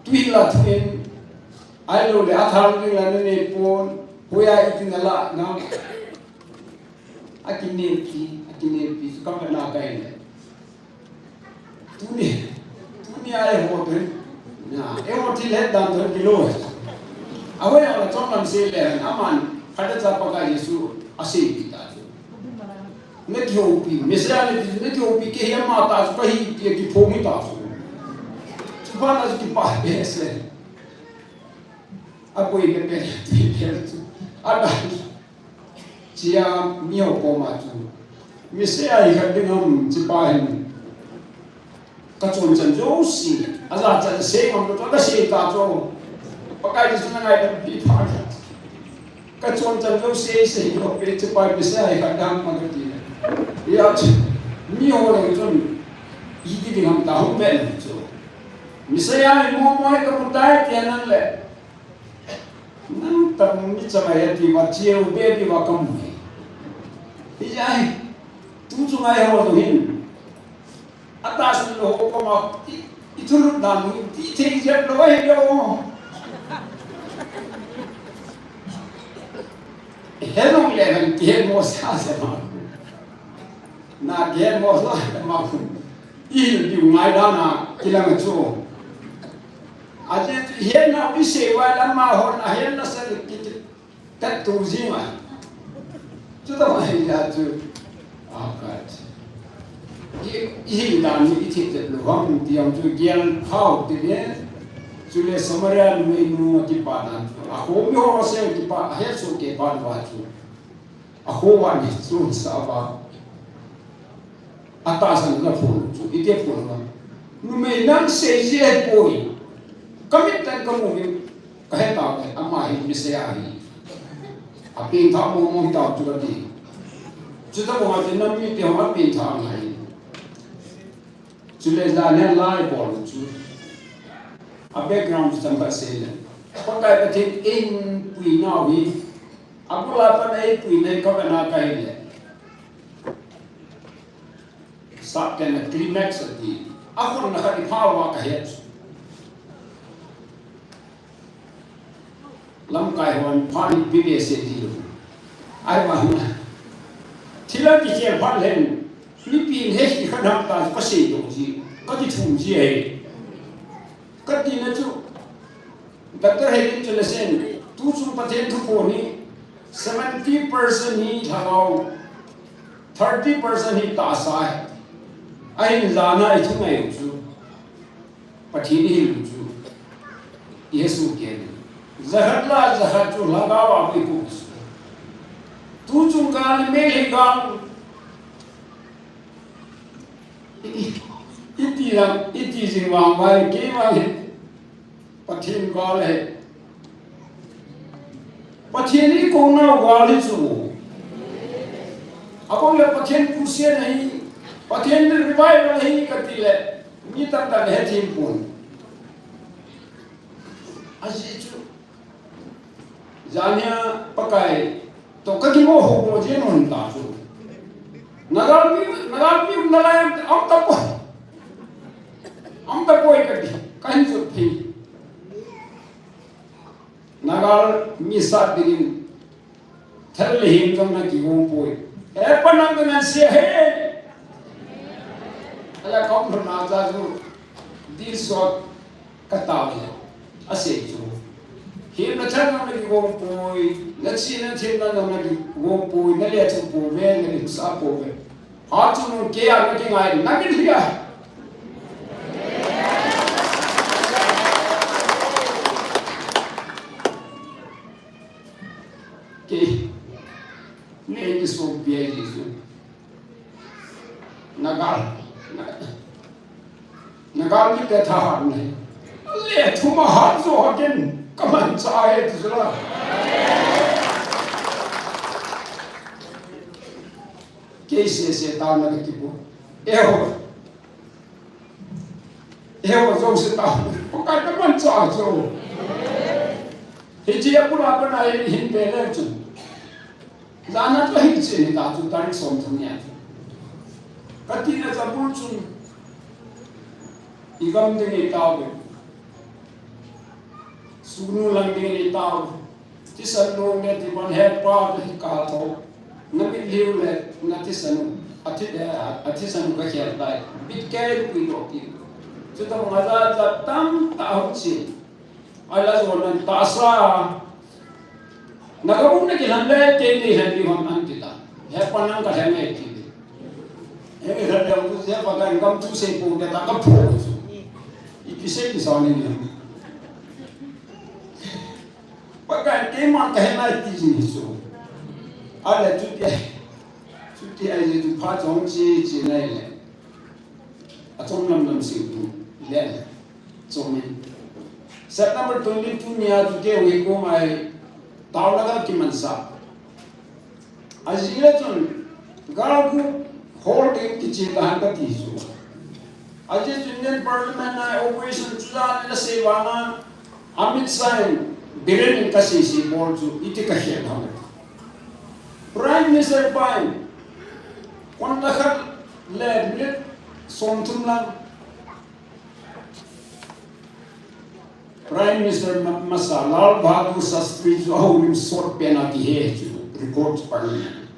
tui la thim, ahilou le athang ding la nanei pon, hoiya iti nala na. Akinei pi, akinei pi, su kam na kai le. Tuni, tuni a eiho tun. Na, eiho thil het dan tun kilo. Ahoiya la chom lam sei le, aman, khat cha Pakai Jesu, asei pi ta chu. Na kihoupi, Messiah na ti, na kihoupi kei hi ama ta chu kahi ti kiphong hi ta chu. Chupa na chu kipa behseh. Apoi behseh, behseh chu. Ada. Chia miho koma chu. Messiah hi khat ding ham chupa hin. Ka chon chan jouse, ajachat sei ngam lou chu, ka sei ta chu. Pakai Jesu na ngaidam pi pha. Ka chon chan jouse, sei lou pi, chupa Messiah hi khat ding ham kati. Hia chu, miho le chun, iti ding ham ta hung ve chu. Messiah hi mo mo ka mu tai ti nan le. Nang tam mi chama ya ti va chiu be ti va kam ni. Hijeh a hi, tu chu ngai ho tu hin. Atahsan lou ho koma i, i thurut dan hi, ti thei jep lou ahi lou. He long le han kihe mo sa sa ma. Na kihe mo sa sa ma. I hil diu ngai dan a kilang chu. Ajeh chu i hetna u i sei uva le amahon ahetna sa le kiti. Tat tu jing a. Chuti ma hi a chu. A ka chi. I, i hil dan hi i thei tet lou ham ti jong chu gel phau ti le. Chule Samaria numeinu kipa dan chu. Akhomi ho seh kipa, ahet soh kei pa lou a chu. Akhoa ni chu sa va. Atahsan la phun chu, iti phun la. Numei nang sei ji ahipoi. Ka mit tah in ka mu hi, ka he tau le, ama hi Messiah ahi. Apeng tha mo mo hi tau chu kati. Chuti banga chu nam mite ho apeng tha ngai. Chule jan hin lai bol chu. A background chu chang khat sei le. Pakai Pathen in puina u hi. Abul a pat a eipui nei ka vena ka hi le. Sap ken a climax ati. Akhonna khat i phao va ka het. Lamkai hon phan i pi ve se ti lo. Ai ma na. Thila kichel phat len. Mipi in he ki khat ham ta ka sei do ji. Ka kithum ji e. Ka tina chu. Doctor Helen Chalesen, tu chung Pathen thuphon hi seventy percent hi lhagao, thirty percent hi tahsa ahi. Ahin jana i thungai u chu. Pathen i hil u chu. I he su ken. Jakhat la jakhat chu lhagao a pu pu. Tu chung ka le me hi ka. I, i, iti la, iti jing vang vai ke vang he. Pathen gal ahi. Pathen i kou nau gal hi chu. Abang le Pathen Crusade ahi. Pathen revival ahi kati le. Mi tamtah in ahe thei pon. Ajeh chu. Jan hi a Pakai. To ka kimo ho mo je non ta chu. Nagalmi, Nagalmi um nalai am, am ta poi. Am ta poi ka di, ka hin sut phi. Nagalmi sat dingin. Thal le hin jong na kigong poi. E pa nang ka nan sia he. Ala kom na cha chu. Din sot. Ka tao le, asei chu. Himna thang na kigong poi, na chi na thim na na kigong poi, na le chu pove, na le sa pove. Ha chu nun kei a na kingai, na kin hia. Kei, ne ki so bia ji chu. Nagal. thahat nei. Le thuma hat jo hakin kaman cha he tu la. Kei sese taona kakipu. Eho. Eho jouse taona. Pakai kaman cha jo. Hiche a pura pana hin pe le chun. Jana chu hiche ni ta chu tarik som thum nia chu. Kati na cha bul chun. I gam ding i tao ve. Sunu lang ding i tao. Thisan long le tiban he pa ve ka tho. Na mit liu le na thisan u. A thi, eh, a thisan u ka khel tai. Bit ke pui do ki. Chu tong a ja ja tam ta hu chi. Ai la jo nan ta sa. Na ka bung na kilan le ke ni he ni hon an ti ta. He pa nang ka he ngai ti. He ngai he le tu se pa ka ngam tu se pu ke ta ka phu. I ki se ki sa ni ni. Pakai keiman kahe nai ti jing hi chu. Ahile chuti, chuti ahi jeh chun phat chom chi chi nai le. Achom lam lam sing tu le. Chom in. September twenty-two nia chu kei hung hi koma hi taona ka kimansah. Ajeh chun, galgu hol ding kicheh tahen kati chu. Ajeh chun Indian Parliament a operation chu jan in asei vang a, Amit Shah in Biren in kasei sei bol chu iti kahet ham. Prime Minister pa in, konta khat le minute somthum lang, Prime Minister ma-, masa Lal Bahadur Shastri chu ahoulim sot pen a kihe chu record chu Parliament.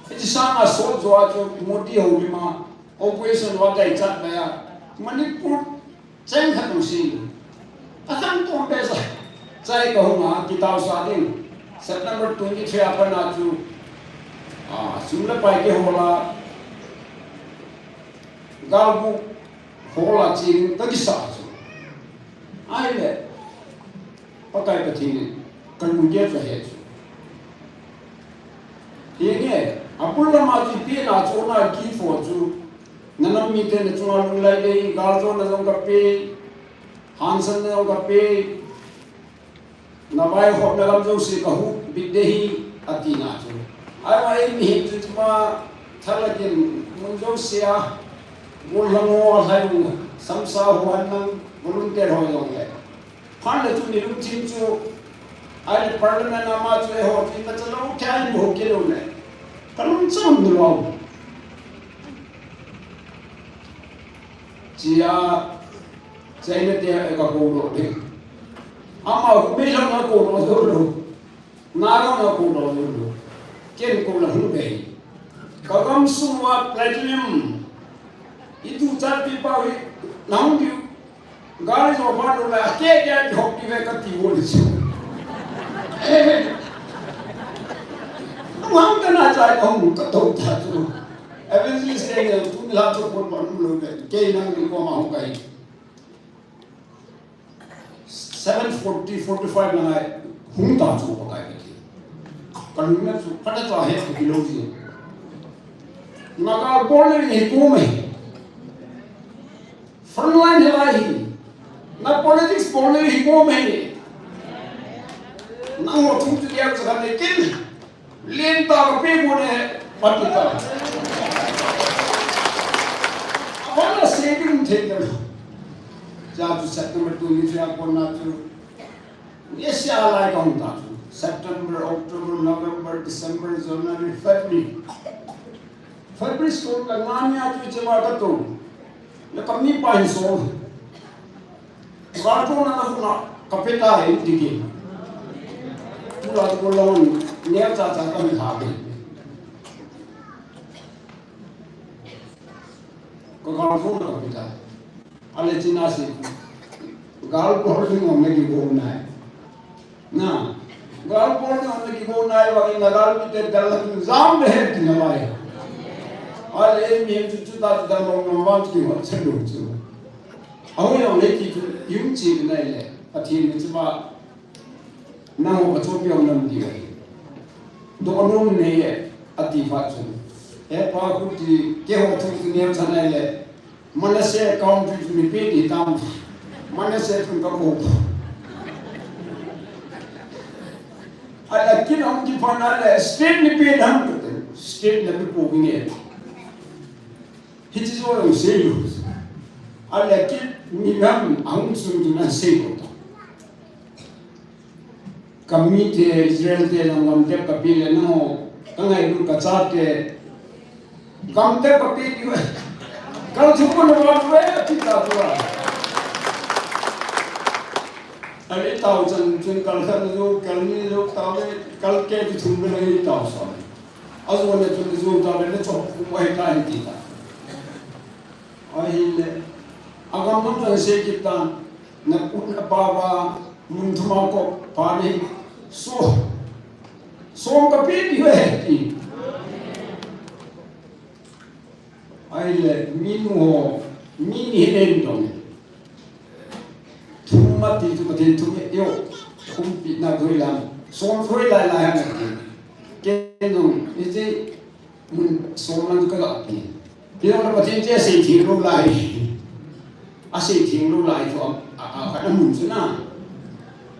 Hiche sanga sot jo a chu Modi houlim a operation va dai chat dai a Manipur cheng khat hung si. Akhang tom pe sa. Chai ka hung a kitao sa ding. September twenty-three a pat a chu, a, sum le pai kihol a, galgu hol a ching ka kisa chu. Ahile, Pakai Pathen in kalunggel chu ahe chu. Hinge, abul lama chu ipi na chu na gift ho chu. Na nam mite na chunga lunglai dei, galjona jong kape, hansanna jong kape. Na vaihopna lam jouse kahuhbit dei hi, ati na chu. Ahivang ei mihem chu chuma thal a din mun jouse a, gollhang ho alhai u, samsa ho, hanang volunteer ho jong le. Phat le chu mi lungthim chu, ahile Parliament a ama chu eiho chu imacha lou thei in bou kilou le. Kalung cham lou. Chia, China te ka kou lou le. Ama hu mei lang ka kou lou lou. Ngarang a kou lou lou. Ken kou la hung bei. Ka gam sung uva platinum. Itu chat pi pau hi nang diu. Gari jo ba lou la ke ke hok ki ve kati wo le chu. Nang kana cha ka hung ka to ta chu. Evangelist te ne tu la to ko ba lou le. Ke nang ni ko ma hung kai. Seven forty, forty-five na ngai, hung ta chu Pakai kati. Kalungna chu, kata cha he kilou ji. Na ka bol le hi ko mai. Front line he lai hi. Na politics bol le hi ko mai. Na ngo thum chu dia cha ne kin. Lien ta ka pe mo ne, pati ta. Abana saving thei ka. Cha chu September tu ni cha ko na chu. Ni sia lai ka hung ta chu. September, October, November, December, January, February. February school ka ngani a chu che ma ka tu. Na ka mi pa hin so. Ka tu na na na ka pe ta hin ti ki. Tu la ko lon ne cha cha ka mi ha be. Ka ka tu na ka pe ta. Ale china si. Gal ko ni mo me ki ko na. Na, gal bol na ki bo nai wa na gal mi te dal la tu jam de he ti na lai. Ale mi hem chu chu ta dal lo no wa ki wa che lo chu. Ahu ya le ki chu yum chi nai le. Pathen mi chu ba. Na ho ka chu pi ong nam di. Do nom ne ye ati fa chu. He pa ku ti ke ho chu ne cha nai le. Manasseh account chu mi pe ti tam. Manasseh chun ka ko. Ala kin ong ki phan ala state ni pe dam ko te. State na bi ko nge. Hiti jo lo sei lo. Ala kin ni lam ang sun tu na sei lo. Ka mite, Israel te, lam gam te ka pe le no, ka ngailut ka chate, gam te ka pe diu. Kal thu ko no va ve ti ta tu a. Ale tao chan chun kal khat jo, kal ni jo tao le, kal ke ti thum le ni tao sa. Ajo ne chun jo tao le, ne chok ku mai ta ni ti ta. Ahile, agam nom chan sei kit tan, na ut na pa va, mun thuma ko pa ni, so, som ka pe diu e ti. Ahile, mi nu ho, mi ni nen dong. Thum ma ti chu Pathen thum e, yo, thum pi na doi lam, som doi lai lai ha na ti. Ken jong, ije, mun som lang ka ga pi. Pi lang Pathen che sei thing lo lai. A sei thing lo lai chu a, a, a, ka na mun chu na.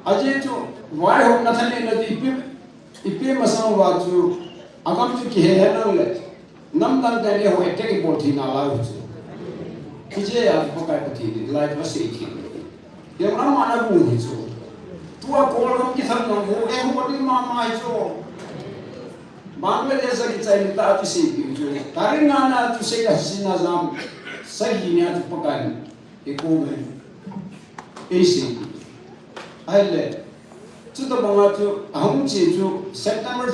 A je chu, vai ho na than le na ti pi, ipi masang uva chu, agam chu kihe he nang le, namdang te le ho attack ibol thei nalai u chu. Hijeh a chu Pakai Pathen in lai chu asei thei. Hiam lam ana bu hi chu. Tua Kawl gam kithat nang hu, eh, hu ding mama hi chu. Bangladesh a kichai ni ta chu sei pi u chu. Tarik nga na chu sei a sina jam. Sagi ni a chu Pakai. Ikum e. Eisei. Ahile. Chutabanga chu, ahung che chu, September,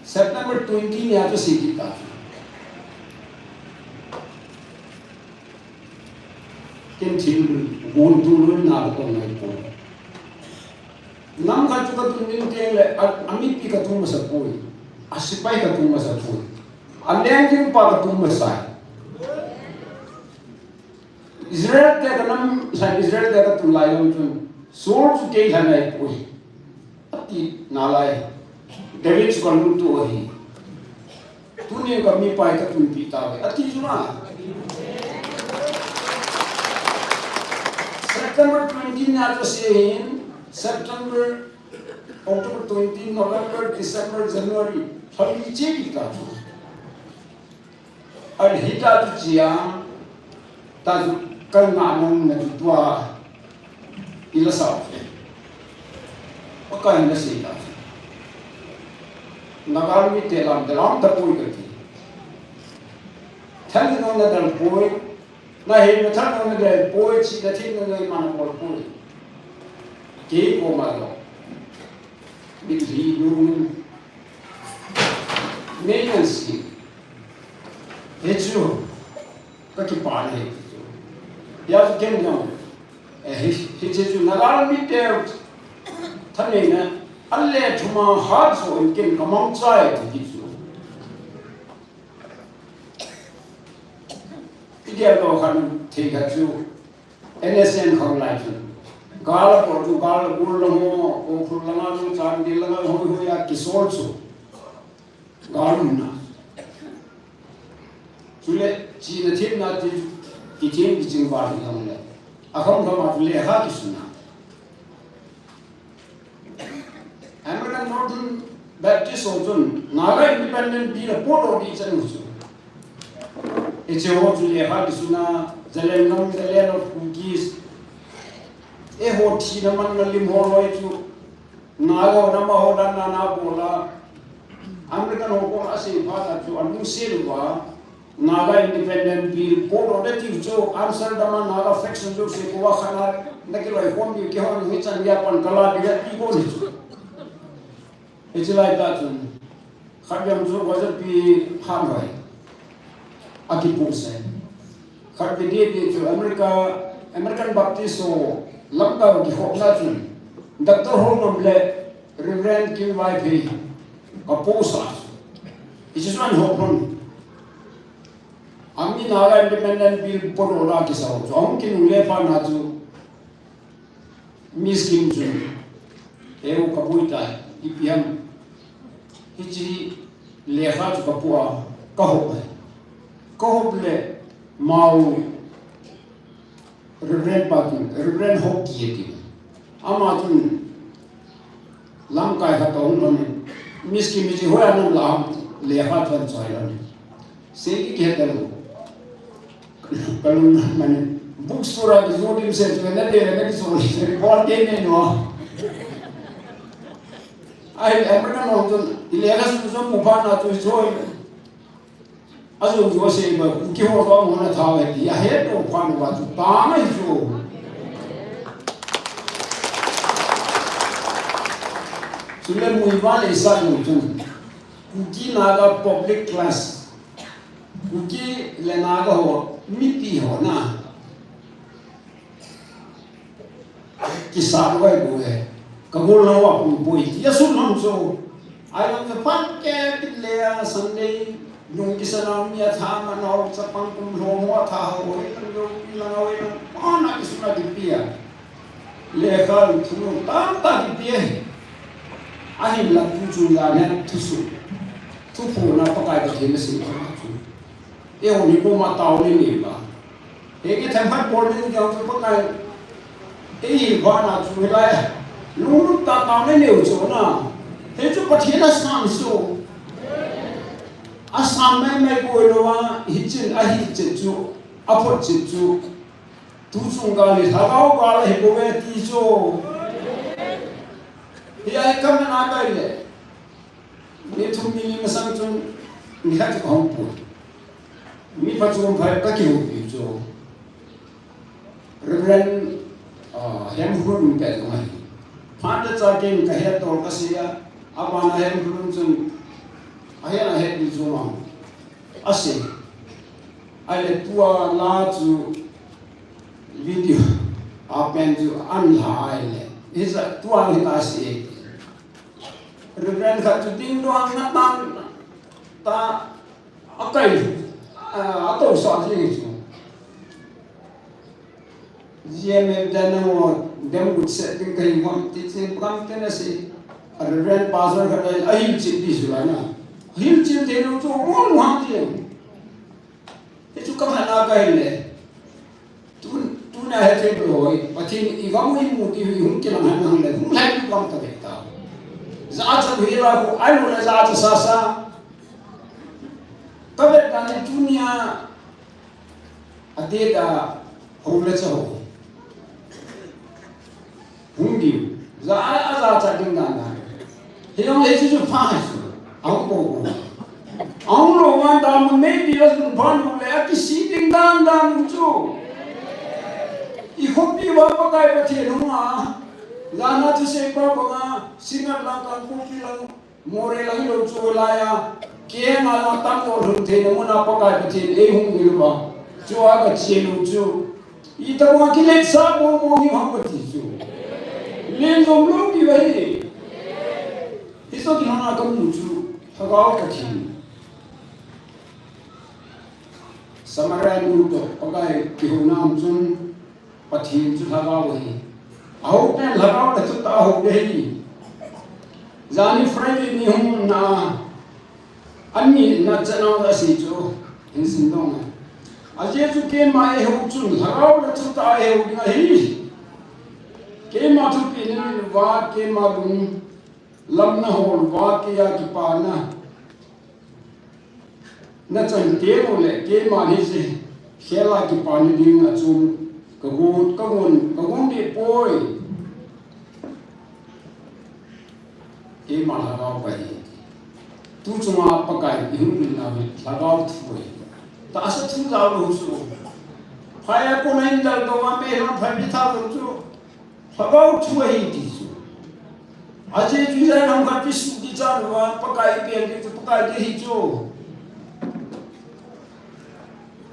September twenty ni a chu sei kit ta chu. Ken thil gun tu lun na ka tong ngai po. Nam khat chu ka tun ding teng le, a, a mipi ka tung masa poi. A sipai ka tung masa poi. A leng ding pa ka tung masa. Israel te ka nam, Israel te ka tun lai jong chun, Saul chu kei lha nai poi. Ati nalai. David chu ka lungtu ahi. Tuni ka mipa hi ka tunpi tauve. Ati chu na. September twenty na chu sei hin, September, October twenty, November, December, January. Lha li che kit ta chu. Ahile hita chu chia, ta chu kan na nang na chu tua, i la sao che. Pakai na sei ta chu. Naga mite lam te lam ta poi ka ti. Than no na dal poi, na he na than no na dal poi, chi na thin no na ma na poi poi. Kei koma lo. Mit li lu. Nei nan si. Hichu, ka kipah e, hichu. Hijeh chun ken jong, eh, hi, hiche chu Naga mite thaneina, a le thuma hat so in ken ka mangcha e, ti chu. I gel lo khan thei kha chu. N S N khang lai chun. Gal a por chu, gal a bul lang ho, Ukhrul lang a, Chandel lang a, hoi hoi a kisol chu. Gal um na. Chule, china themna ti, kithim kiching val hi lang le. A kham kham a chu lekha kisun na. American Northern Baptist ho chun Naga Independent Bill a podoh ding chan u chu. Hiche ho chu lekha kisun a, Zalengam, the land of Kukis. Eiho thina manna lim ho loi chu. Naga ho, nama ho dan na na bol a. American ho koma asei phat a chu, alungset uva. Naga Independent Bill, podoh ding tiu chu, Amsterdam a Naga faction jouse koma khat a, na kiloikhom diu kihon hichan geiya pan kala ding ati kon hi chu. Hiche lai tah chun, khat vei chu Wajapi ham hoi. Akipohsah. Khat vei ding ding chu America, American Baptist ho lamkai kikhopna chun, Doctor Haokip le Reverend Kim Vaiphei kapohsah. Hiche chu ahin hop lhon. Ami Naga Independent Bill podoh na kisa ho chu. Ahung kinungle phat na chu Miss Kim chun, "Heu, kaboi tai, ipi ham. Hiche lekha chu kapoh a, kahop e. Kahop le, Mao Reverend pa chun, Reverend Hoki ti. Ama chun lamkai khat ahung lhon in, Miss Kim hiche hoiya nang la ham, lekha chun choi lhon in. Sei kihe talou. Kalung man in, bookstore a kijo dimset chu, nade le nakijo le, report te ne no. Ai, American ho chun, ilekha chu jong mu phat na chu choi. Ajou chu asei ma, Kuki ho jong hung na tha ve ti, ahet lou phat uva chu tang ahi chu. Chule muiva le sa lou chun, Kuki Naga public class, Kuki le Naga ho, mipi ho na. Kisa lou ahi bou e. Ka gol lou a pu boi. Ti a sun ham so. Ai lam ka pan ke pit le a Sunday. Nung kisa na mi a tha ma na o chapang kum lou mo a tha ho. Oi, kan lo pi la na oi, pan a kisun a kipi a. Lekha thu tam ta kipi e. Ahin la tu chu la ne thu su. Thu phu na Pakai Pathen na sin thu. Eiho ni koma tao nei nei uva. Henge themkhat bol ding jong chu Pakai. Eihil vana chu hilai. Lunglut tah tao nei nei u chu na. Hichu Pathen asang chu. Asang mai mai koi lou a, hichin ahi chet chu. Aphot chet chu. Tu chung gal hi lhagao gal ahi bou ve ti chu. Hiya hi kam na kai le. Ni thum ni li masang chun, ni khat chu ka hung pui. Mi pha chom pha ka kihoupi chu. Reverend, ah, Hemhun min pe chu ngai. Phat le cha ken ka het tol ka sei a. Abana Hemhun chun, ahet ahet ni chu ma. Asei. Ahile tua la chu video a pen chu an la ahile. Hisa tua hita sei. Reverend khat chu ding doh na tan ta akai, a, atousah jing chu. G M F dan na mo dem gut se ding kai mo ti che kam te na se. A Reverend Pastor khat ahil chim ti su la na. Ahil chim te lo chu mo mo ha ti. Hichu ka phat na ka hin le. Tu, tuna hi thei lou hoi. Pathen i gam u i mu ti hi hung kilang han hang le. Hung lai tu kam ta ve ta. Jachat hi la ku ai mu le jachat sa sa. Ka vet na ni tunia. A te ta ho le cha ho. Hung diu. Jachat, a jachat ding dan dan. Hilong le chu chu pha hai chu. Ahung bou bou. Ahung lou vang dan mun nei di la sun phan bou le a kisi ding dan dan chu. I khopi va Pakai Pathen hung a. Jana chu sei pa pa nga, Singngat lang Kangpokpi lang, Moreh lang lou chu lai a. Keima lang tam lou lhun thei na mun a Pakai Pathen ei hung ding va. Chu a ka che lou chu. Itobang a kiletsa bou bou hi ham kati chu. Len jom lou diu ahi. Hichu kilhona kamu chu Lhagao Pathen. Samaria nu toh Pakai kihouna um chun Pathen chu Lhagao ahi. Ahou pen Lhagao le thutah a hou ahi. Jani Friday ni hung na Ani na chana asei chu, hin sin dong. Ajeh chu keima eihou chun, Lhagao le thutah a eihou ding ahi. Keima thupeh nei lou va, keima lunglam na hol uva, keiya kipana na chan teng uleh, keima hiche khel a kipana ding a chun, ka gon, ka gon, ka gon deh poi. Keima Lhagao ka hi. Tu chunga Pakai i hung ding nau hi Lhagao thu ahi. Tahsa thu jao lou chu. Phai a kona hin dal dou a me hon phai mi tha lou chu. Lhagao thu ahi ti chu. Ajeh chu jai lam khat kisu kichat uva Pakai i pian ding chu Pakai ding ahi chu.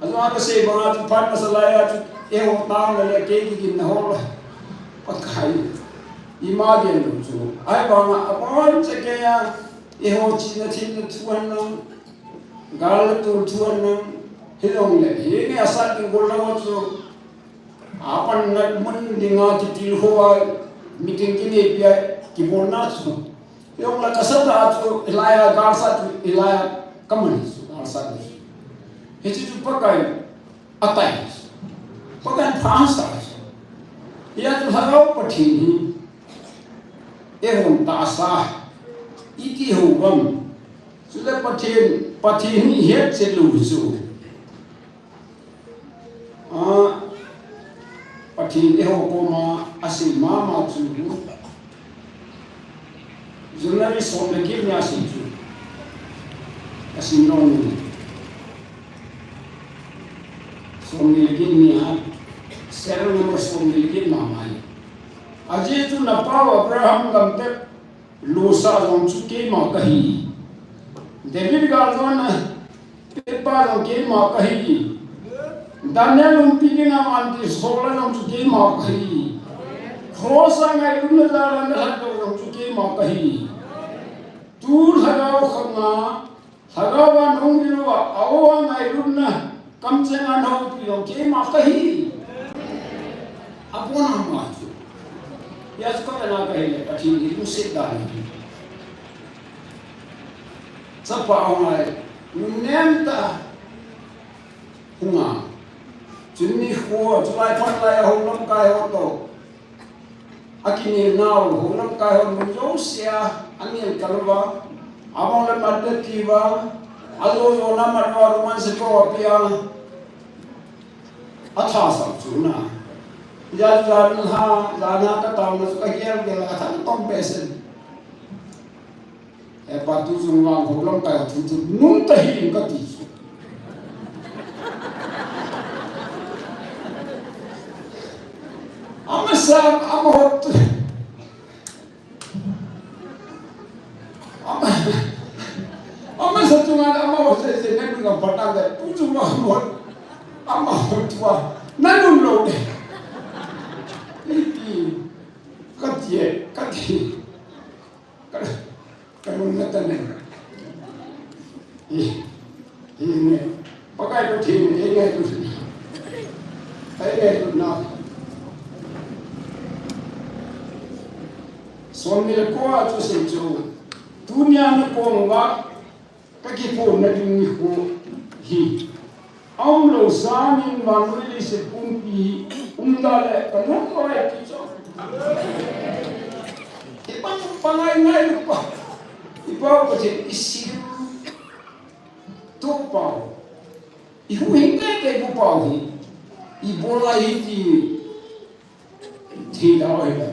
Ajeh a kasei banga chu phat masa lai a chu, eiho tang le le kei kigin na ho. Pakai. Ima gen lou chu. Ahivanga, abon cheh keiya, eiho chihna themna thu hen lang, gal le tol thu hen lang, hilou le, hi nge asat ding gol lang chu. Apanna mun dinga kitilkhou a, meeting kineipi a, kibolna chu. Jong la kasat a chu, hilai a galsat chu, hilai a kaman chu, galsat chu. Hiche chu Pakai atai. Pakai phasah. Hia chu Lhagao Pathen hi eihon tahsa iti ho vang. Chule Pathen, Pathen hi ihet chet lou chu. A, Pathen eiho koma asei mama chu. January som le get nia asei chu. Asei nom. Som ni le get nia. Serial number som ni le get mama hi. Ajeh chu napau Abraham gamtep losah jong chu keima kahi. David galjona pepa jong keima kahi. Daniel umpi dinga vantil sola jong chu keima kahi. Cross a ngailutna jal a nalhatdoh jong chu keima kahi. Tu Lhagao khanga Lhagao vang hung diu a, a-o a ngailutna kamcheng a nahoupi jong keima kahi. Abon a ma chu. Hia chu ka vena kahi le, Pathen hi lungset dan hi. Chapa hung ai, nunnem ta hung a. Chun nikho, chulai phat lai a houlamkai ho toh. Akinel nau, houlamkai hon mun jousea anel kal uva, amang le mat le ti uva, ajo jona mat uva, roman se ko apia, athasam chu na. Jan jan ha, jan ha kataona chu kagel gel a, kathang tong behseh. Hepa, tu chung vang houlamkai thu chu nung ta hih in kati chu. Amasa, amahon, ama, amasa chunga amahon sese nanun a patang le, tu chung vang amahon, amahon tua nanun lou le. Kati, kati. Ka, kanung na tane. Hi, hi ne. Pakai Pathen, ei ngai tu. Ei ngai tu na. Som ni le ko a chu sei chu. Tunia na kong uva. Ka kiphonna ding nikho hi. Aumlou sanin vannoi leiset pumpi umda le kanung loi ti chu. Ibang pangai ngai pa. Ipa Pathen isim tu pau. Ihuhhing teitei pu pau hi. Ibola hi ti. Thei da oi da.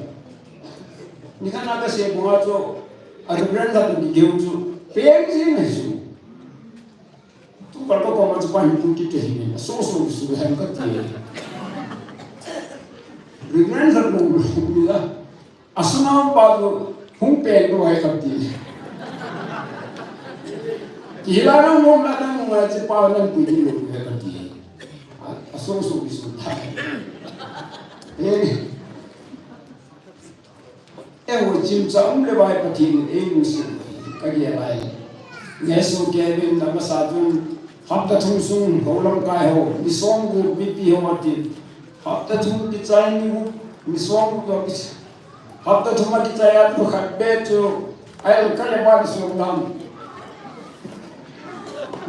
Nikhat na kasei banga chu, a Reverend khat in kihou chu, peng jing ahi chu. Tu kal ka koma chu pan pu kiti hi, so so su han kati. Reverend khat nom lo la. Asuna pa chu hung peng lo hai kati. Kila na nom la na nom la chu pa nan pu ni lo hai kati. A, a so so su ta. Eh. Eiho chimcha um le vai Pathen in eilungset u hi kagel ahi. Ngeso Kevin in amasa chun hapta thum sung houlamkai ho, ni somgup mipi ho atin. Hapta thum kichai ni gup, ni somgup ho kichai. Hapta thum a kichai a tu khat beh chu ail kale ba ni som dam.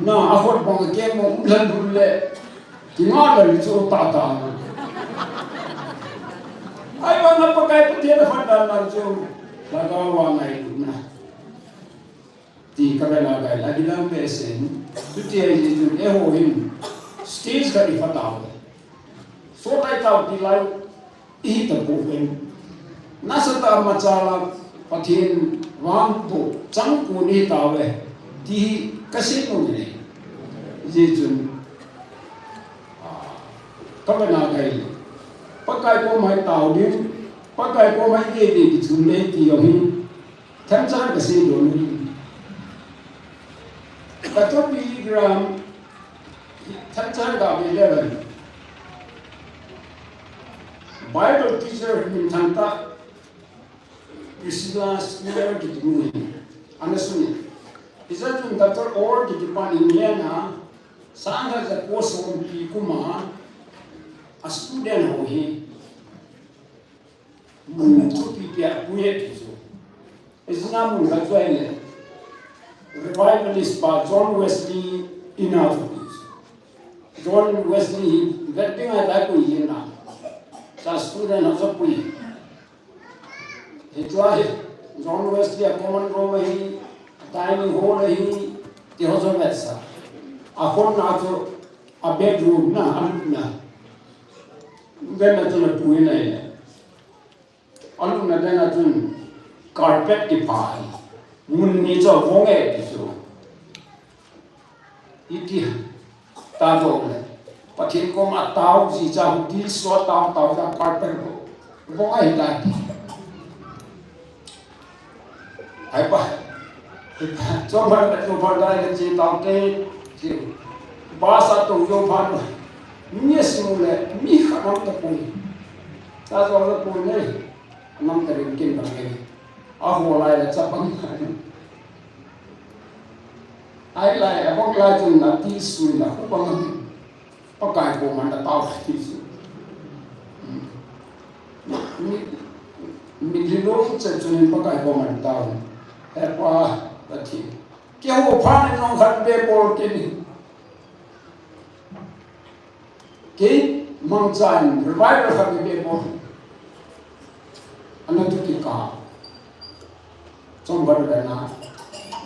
Na, a hot bang a kemo um lhan dul le. Kinga lal chu tata. Ahivanga Pakai Pathen a phatdan dan chu lhagao a ngailutna. Ti ka vena kai la, kilang behseh in. Chuti ahi jeh chun eiho hin stage khat i pha tau. Sotlai tau ti lai. Ihi tapou ve. Nasatah a machala Pathen vangboh chang kon ihi tauve. Ti hi kasei nom e. Hijeh chun, ah, ka vena kai. Pakai koma i tao ding, Pakai koma i dei dei kichun ding ti jong hi. Themcha kasei nom e. Ka topi gram Themcha ka be le. Bible teacher minthang tah Priscilla Schiller kiti nu hi. Ana suni. Hijeh chun Doctor Orr kiti pan England a, sang khat ja ko sompi kum a, a student ho hi. Mun thupi pia pui e ti chu. Ijeh inem mun khat chu ahile, Revivalist pa John Wesley in a chu ti chu. John Wesley hi vet ding ahi tai, koi in a. Sa student ho sa pui. Hitua hi, John Wesley a common room ahi, dining hall ahi, ti ho sa vetsa. A hon na chu, a bedroom na, a lupna. Ven na chu na pui na hi. A lupna ven na chun, carpet kipha hi. Mun ni chu a vong e ti chu. Iti, ta vong le. Pathen koma tao ji cha hu til so tao tao cha carpet ho. Vong ai ta ti. Ai pa. Chomba le chomba le che tao te. Che. Ba sa to yo pha no. Mi si mu le mi kha nam ta pui. Ta zo le pui ne. Nam ta rin kin ba ne. A ho lai le cha bang. Ai lai, a bang lai chun na ti sui na khu bang. Pakai koma na tao ti sui. Mi, mi lilong che chun Pakai koma na tao. He pa, ta ti. Kei ho pha ni nong khat be bol ke ni. Kei mangcha in revival khat ni be mo. Ana tu ki ka. Chomba le na.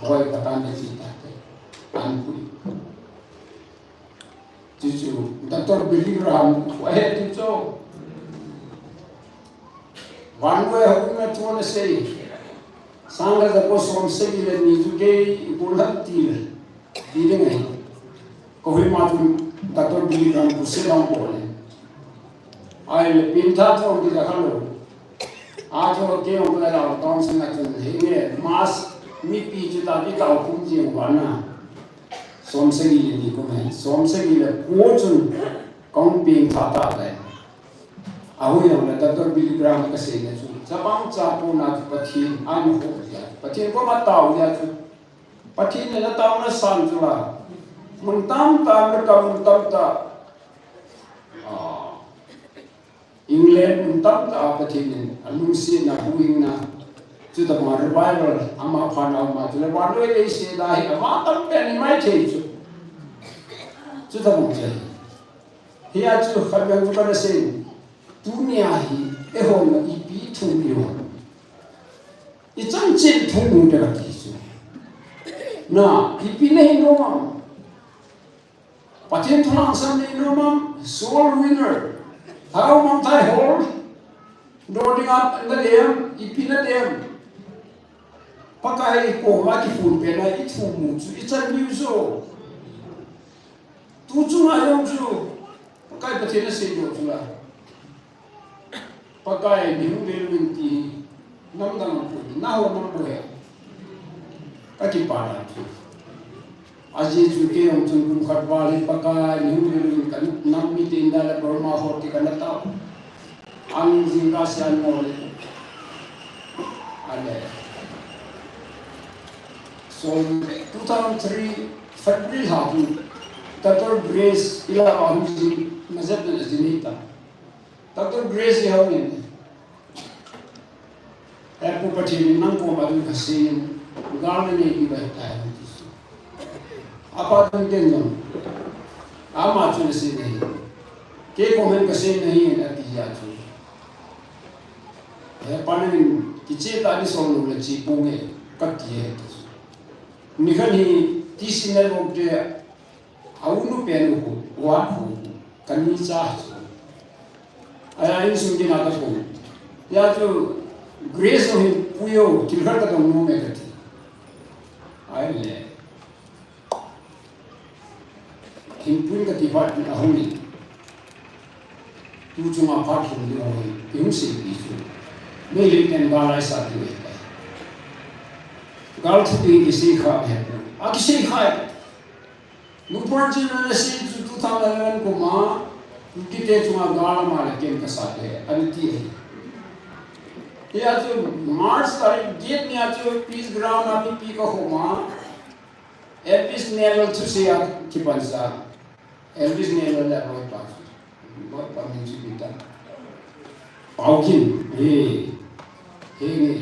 Boi ka ta ni si ta te. An pui. Chuchu, Doctor Billy Graham, wa he tu cho. Van we ho na tu na sei. Sang le ko som sei le ni tu ke ko la ti le. Ti le ngai. Kohima chun Doctor Billy Graham khu se dong bol e. Ahile pin tha thong ti la kha lo. A chu kei ong la la tong sing a chun hi nge mass mipi chu ta ki tao kum ji ong ba na. Som sagi le ni kum he. Som sagi le ko chun kong pin tha ta le. A hui ong le Doctor Billy Graham ka sei le chu. Chabang cha ko na chu Pathen a ni ho ya. Pathen koma tao ya chu. Pathen le na taona san chu la. Mun tam tam le ka mun tam ta. Ah. England mun tam ta Pathen in a lungsetna huhhingna. Chuta bang revival ama pha na ama chu le van le le se da hi ama tam pe ni mai thei chu. Chuta bang chu. Hia chu khat bang chu ka na sei. Tunia hi, eihon ipi thum i hon. I chanchin thum i pe kati chu. Na, ipi na hi nom am. Pathen thu lhangsam na hi nom am, soul winner. Thao mang thai hol. Do ding a na dem, ipi na dem. Pakai koma kiphun pena i thum u chu, i chan u chu. Tu chunga jong chu, Pakai Pathen asei doh chu la. Pakai, nei hung vel uvin ti hi, nam dang a pui, na ho nam pui. Ka kipah a chu. Ajeh chu kei jong chun kum khat val hi Pakai, nei hung vel uvin ka nam mite in da le Burma ho ti ka na tao. Ang jing ka sian mo le. Ale. So, two thousand three February lha hi, Doctor Grace, ila a hung jing, na jep na jing ta. Doctor Grace ya hung in. He Pu Pathen in nang koma ding kasei in, gal na nei diu ahitai, ti chu. Apa ding den jong. Ama chun asei nahi. Kei koma hin kasei nahi, ati ya chu. He pa nangin kiche ta ni som lou le che ponge, kati e, ti chu. Nikhat hi T C Network te a unu pen u khu, wa khu, kani cha chu. Aya insung kina ka pu. Ya chu Grace ho hi puyo, thil khat ka dong nom e kati. Ahile. Thingpui kati phat a hung in. Tu chunga phat hung ding a hung in. Ki hung sei pi chu. Meilhei ten gal aisa diu ahi. Gal thu ding kisei kha ahi. A kisei kha ahi. Nupon chun ana sei chu two thousand eleven kum a, Kukite chunga gal ama le ken kasat e, ana ti e. Hia chu March tarik get nia chu Peace Ground a mipi kakhom a, Elvis Nel thusei a kipansa. Elvis Nel le loipa chu. Loipa min chu ipi ta. Paokin. He. He nge.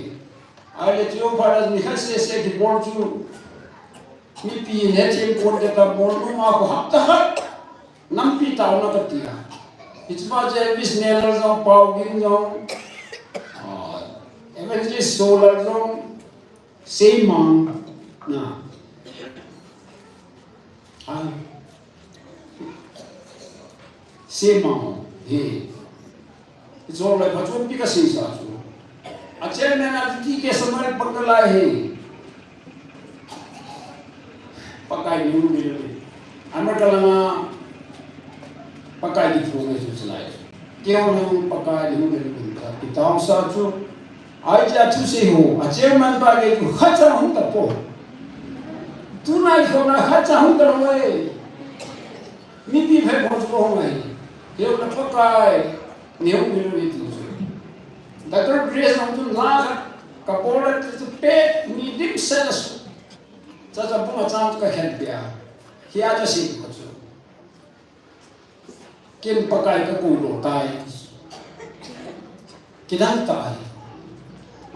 Ahile chu phat a nikhat sese kibol chu. Mipi in hethem pon te ta bol numa ko hapta khat. Nampi taona kati a. Hiche pa chu Elvis Naylor jong, Pau Ging jong, ah, Evangelist Solar jong, Seimang, na. Ah. Seimang, he. Jong le pha chu pi ka sei sa chu. A chairman a ti ke Samuel Pangkalai he. Pakai ni ni. Ana kalanga Pakai di phung e chu chalai. Keu nung Pakai di hung e chu ka kitao sa chu. Ai cha chu se ho, a chairman pa ke chu khacha hung ta po. Tunai kho na khacha hung ta lo e. Mipi phe pho chu hung ai. Keu na Pakai ni hung ni ni tu chu. Doctor Grace hung chu la kha ka pol le chu pe ni dim se na su. Cha cha bunga chang chu ka khen pia. Hia cha si ko chu. Ken Pakai ka kou lou tai. Kidang tai.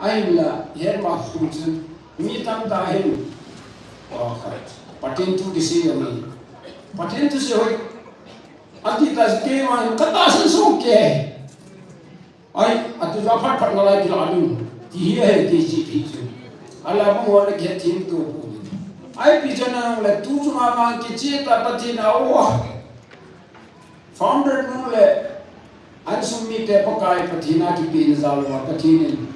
Ahinla, hiche ma khu chun, mi tamtah hin. Aw, khat. Pathen thu kisei jong in. Pathen thu sei hoi. Ati ta keima hin, ka tahsan sung ke. Ai, atu ja phat phat nalai kila ding. Ti hi ahi, ti chi, ti chu. Ala bang wa le ke thin tu pu. Ai, pi chana le tu chu ma ma kiche ta Pathen a o. Founder nu le, an sung mite Pakai Pathen a kipehna jal uva Pathen in.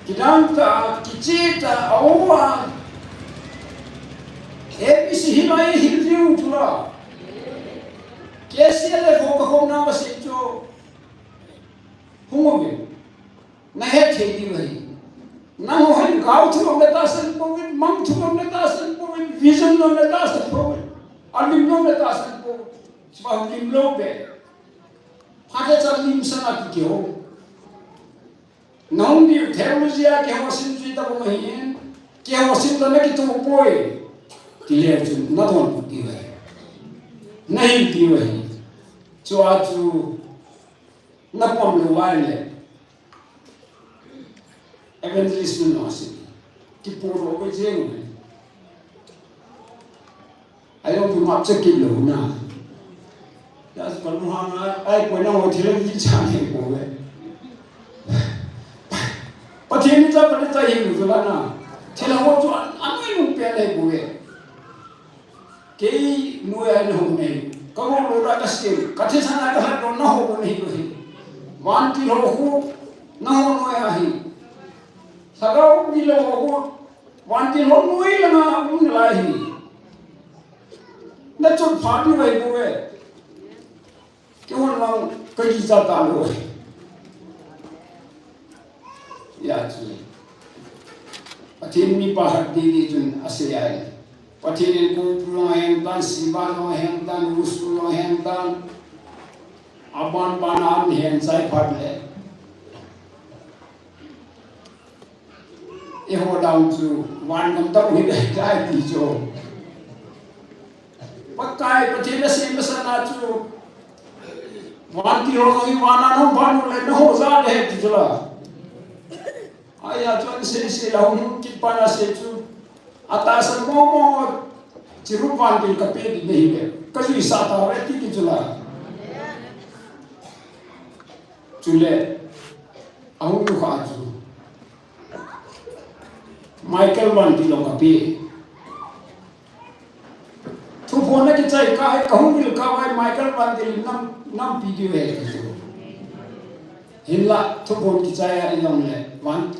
Kidang ta, kiche ta, a o a. A B C hi lai hi diu chu la. K C L F ho ka khom na ma sei chu. Hung uve. Na het thei diu ahi. Nangho hin gao thu lom le tahsan pouvin, mang thu lom le tahsan pouvin, vision lom le tahsan pouvin, alim lom le tahsan pouvin. Chua lim lou be. Phat le cha lim sana ti keu. Nahung diu theology a keiho sim jui ta bou ahin, keiho sim ta na kitoh poi. Ti leu chun na donbut diu ahi. Na hil diu ahi. Chua chu na pom lou uva ahile. Evangelist nu no si. Kipu ro ko jeng. Ayo ki map che kit lou na. Ya su kan ha na, ai ko na ho thil ki cha ne ko ve. Pathen ni cha pa ni cha hi lu la na. Thil ho chu an, an ni lu pe le ko ve. Kei noiya na ho nei. Ka ho lo ra ka sim. Ka thisan a ka hat lo na ho nei lo hi. Vantil ho khu na ho noiya hi. Lhagao umtil ho khu. Vantil ho noi langa um nalai hi. Na chun pha ni vai ko ve. Kei hon lang ka kicha ta lou. Ya chu. Pathen mi pa hat ding ding chun asei ahi. Pathen in ko pu jong ahen tan, siba jong ahen tan, usu jong ahen tan. Aban ban a ahin chai phat le. Eiho dang chu van gam tah hi dai dai ti chu. Pakai Pathen a sem masat na chu. Vantil ho hi van a nung van le na ho ja le ti chu la. Aya chu an sei sei la hung kit pa na sei chu. Atahsan mo mo chiru vantil ka pe di nei le. Ka jui sa ta ve ti ti chu la. Chule. Ahung lu kha chu. Michael vantil lo ka pe. Thuphon na kichai ka, ka hung vil ka vai Michael vantil nam, nampi diu he ti chu. Hinla thuphon kichai a i jong le van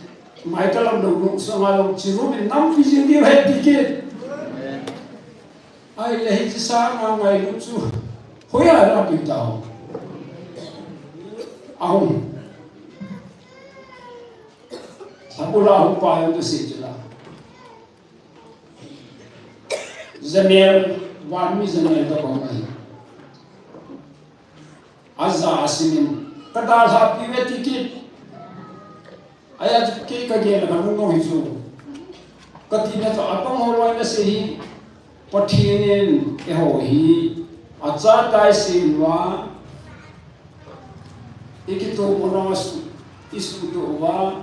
Michael am lo nu sanga lo chiru min nampi jing diu he ti kit. Ahile hiche sanga ngailut chu. Hoiya la pi tao. Ahung. Sabula hung pa jong tu si chu la. Janel, van mi janel tobang ahi. Aja asim in. Ka dalha pi ve ti kit. Aya chu kei ka gel ka nung nung hi chu. Ka tina chu abang ho loi na sei hi. Pathen in eiho hi. Achatai sei uva. I kitoh mo na su. I sutoh uva.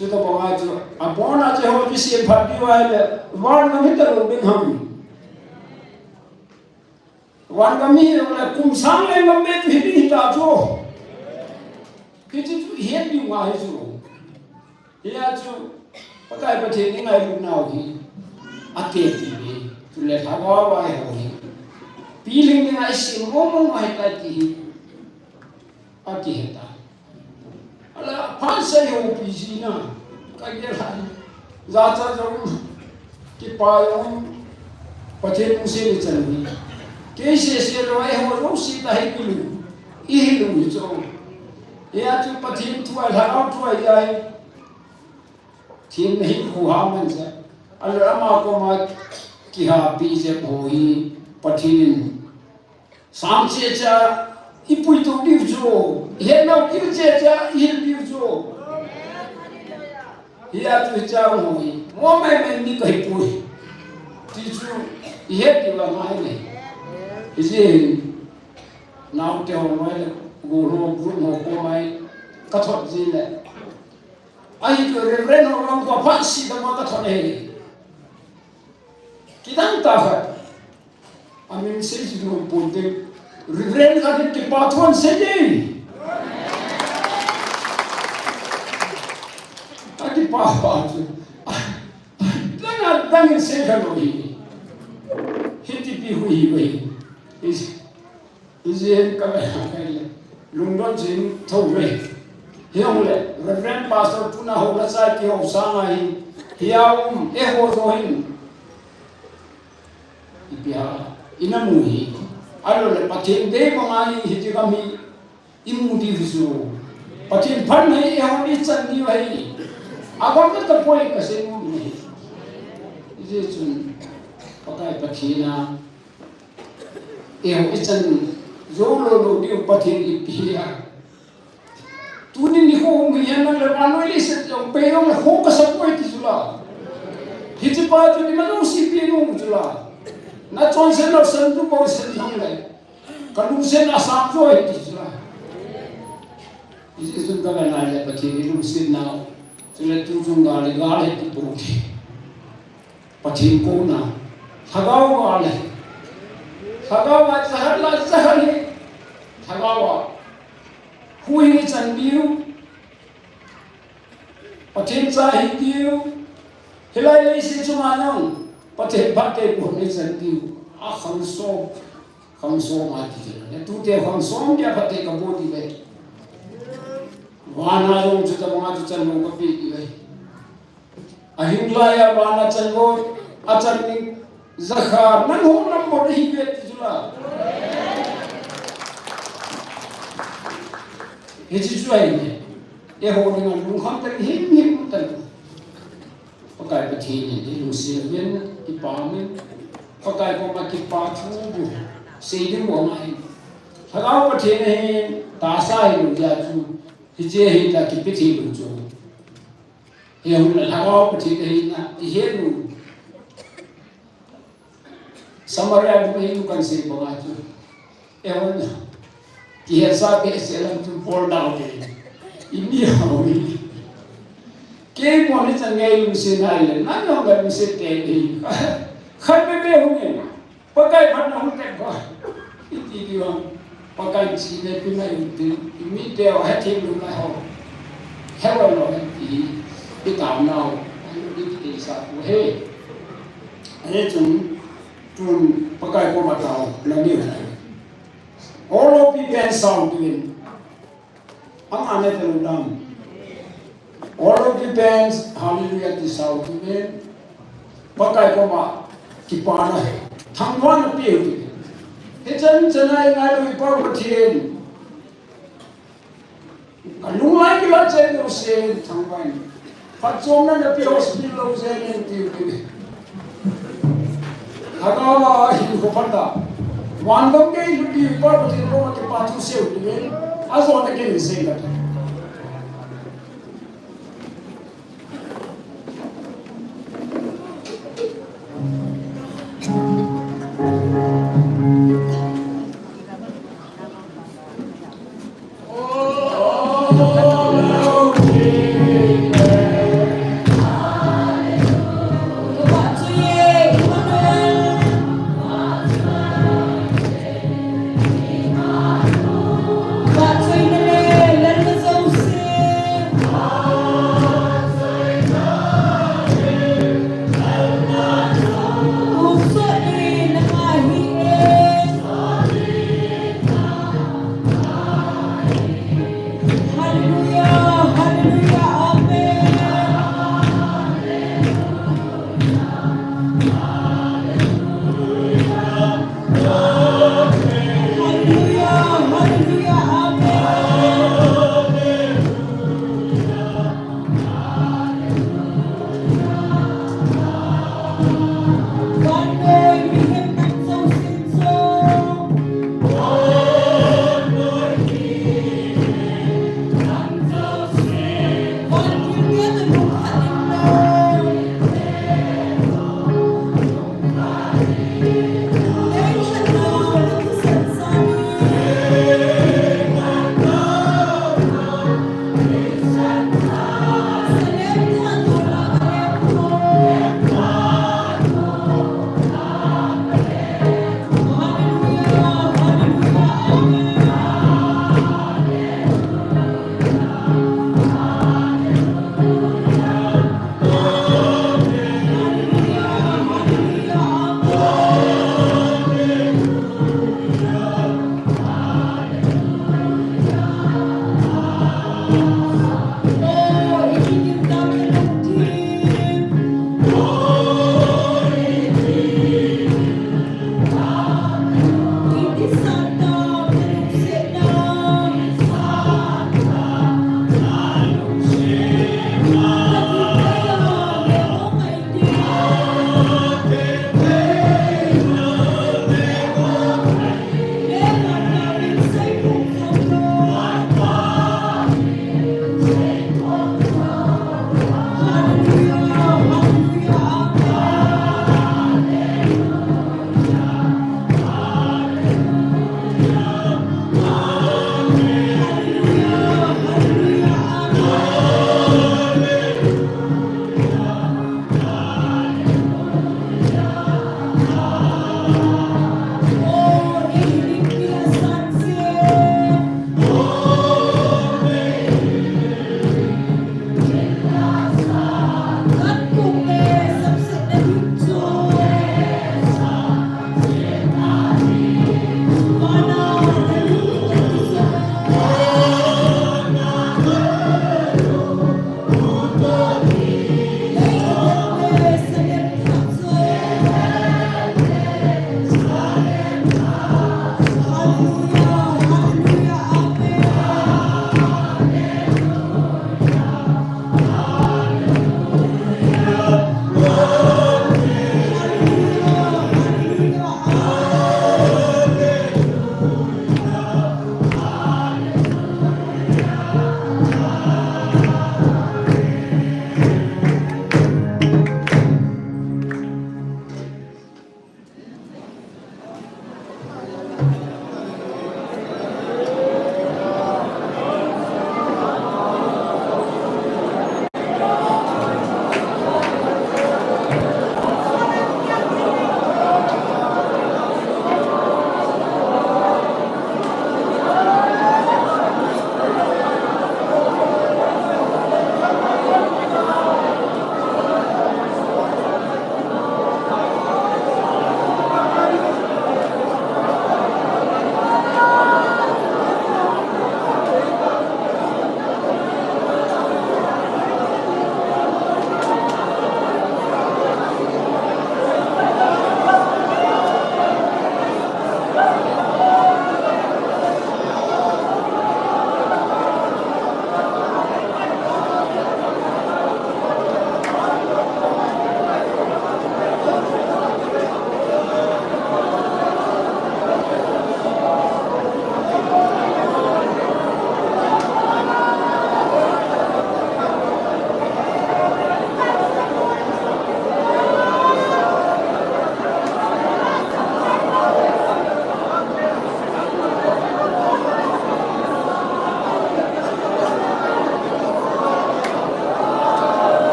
Chutabanga chu, abona chu ho chu sem phat diu ahile, van gam hi talou ding ham. Van gam hi le kum sang le ngam be tu hi ding ta chu. Hichu chu hi ding ngai chu. Hia chu, Pakai Pathen i ngailu nau hi, ate ti hi, chule lhagao a eiho hi. Pilhing ding a isim mong mong ahitai ti hi, akihe ta. Ala, phat sei ho pi ji na, ka gel ha. Jacha jong, kipa jong, Pathen lungset i chan hi. Kei sese lou, eiho lou si ta hi kilu. I hi lu hi chu. Hia chu Pathen thu a lhagao thu a hi ai. Thim na hi khu ha man sa. Ala ama koma kihapi jep ho hi Pathen in. Sang che cha i puitu diu chu. He nau kil che cha i hil diu chu. Hia chu cha ho hi. Mo mai mai ni ka hi pui. Ti chu i he ti va mai nei. Hi ji. Nau te ho mai le, gu ho, group ho ko mai, ka thot ji le. Ahi chu Reverend ho lang ko phat si da ma ka thot ne. Kidang ta kha. Amin sei ji no pon te. Reverend ka ki pa thon sei de. Ka ki pa pa chu. Dang a dang in sei ka lo hi. Hiti pi hu hi bai. Is Ijin ka le, ka le. Lungdon jin tho ve. Hiong le, Reverend Pastor Puna ho la chai ki ho sang a hi. Hiau, e ho jo hin. Ipi ha, ina mu hi. Alo le, Pathen de ko ngai hi ti ka mi. Imu di visu. Pathen phan hi, e ho ni chan ni vai. Agam ta poi ka se mu ni. Ije chun, Pakai Pathen a. Eiho i chan jou lou lou diu Pathen ipi a. Tuni nikho hung hi hen lang le vannoi leiset jong pei jong le ho ka sa poi ti chu la. Hiche pa chu ima jouse pei nom chu la. Na chonset lou san tu bou sen jong le. Ka lungset a sang jo hi ti chu la. Hiche chun ka la nai le Pathen i lungset nau. Chule tu chung gal le gal hi ti bou ti. Pathen kona, lhagao a le, lhagao a jahar la jahar hi, lhagao a, hu hi chan diu, Pathen cha hi diu, hilai leiset chunga jong, Pathen phatthei boh hi chan diu, a khangsom, khangsom a ti chu, tute khangsom dia phatthei ka boh diu ve. Vana jong chu tabang a chu chan lou ka pe diu ve. Ahin laiya vana chan lou, achan ding, jakha, nang hung number hi ve ti chu la. Hiche chu ahi ne. Eiho dinga lungkham tah in him him tah in. Pakai Pathen in, i lungset in, kipa in. Pakai koma kipa thu bu. Sei ding bu ngai. Lhagao Pathen in, tahsa hilou jeh chun. Hiche hi ta kipe thei lou chu. Hia hung la lhagao Pathen ahina, i het u. Samaria bu hi kan sei banga chu. Ehon na. Kihetsa behseh lam chu bol dau te. I mi hau hi. Keima ni chan ngai lungset nai le, nang jong ngai lungset te hi. Khat be be hung e. Pakai phatna hung teng ko. Iti ti vang. Pakai chihna pi ngai u tin. I mite u hethem lou ngai ho. Heo lo hen ti hi. I taona u. Iti ti sa u he. Ahi chun tun Pakai koma taona neiu. All of you can shout to him. Ang ane te lungdam. All of the bands, hallelujah, ti sao tu nen. Pakai koma, kipana, thangvahna pe u ti. Hichan chan a i ngailu i Pa Pathen. Ka lunglai kila chen u sen thangvah in. Phatchomna na pe hospital lou chen in ti u ti. Lhagao a hinkho phatah. Vangam gei lhun ding Pa Pathen koma kipa thu seiu tive. Ajona ken sei kate.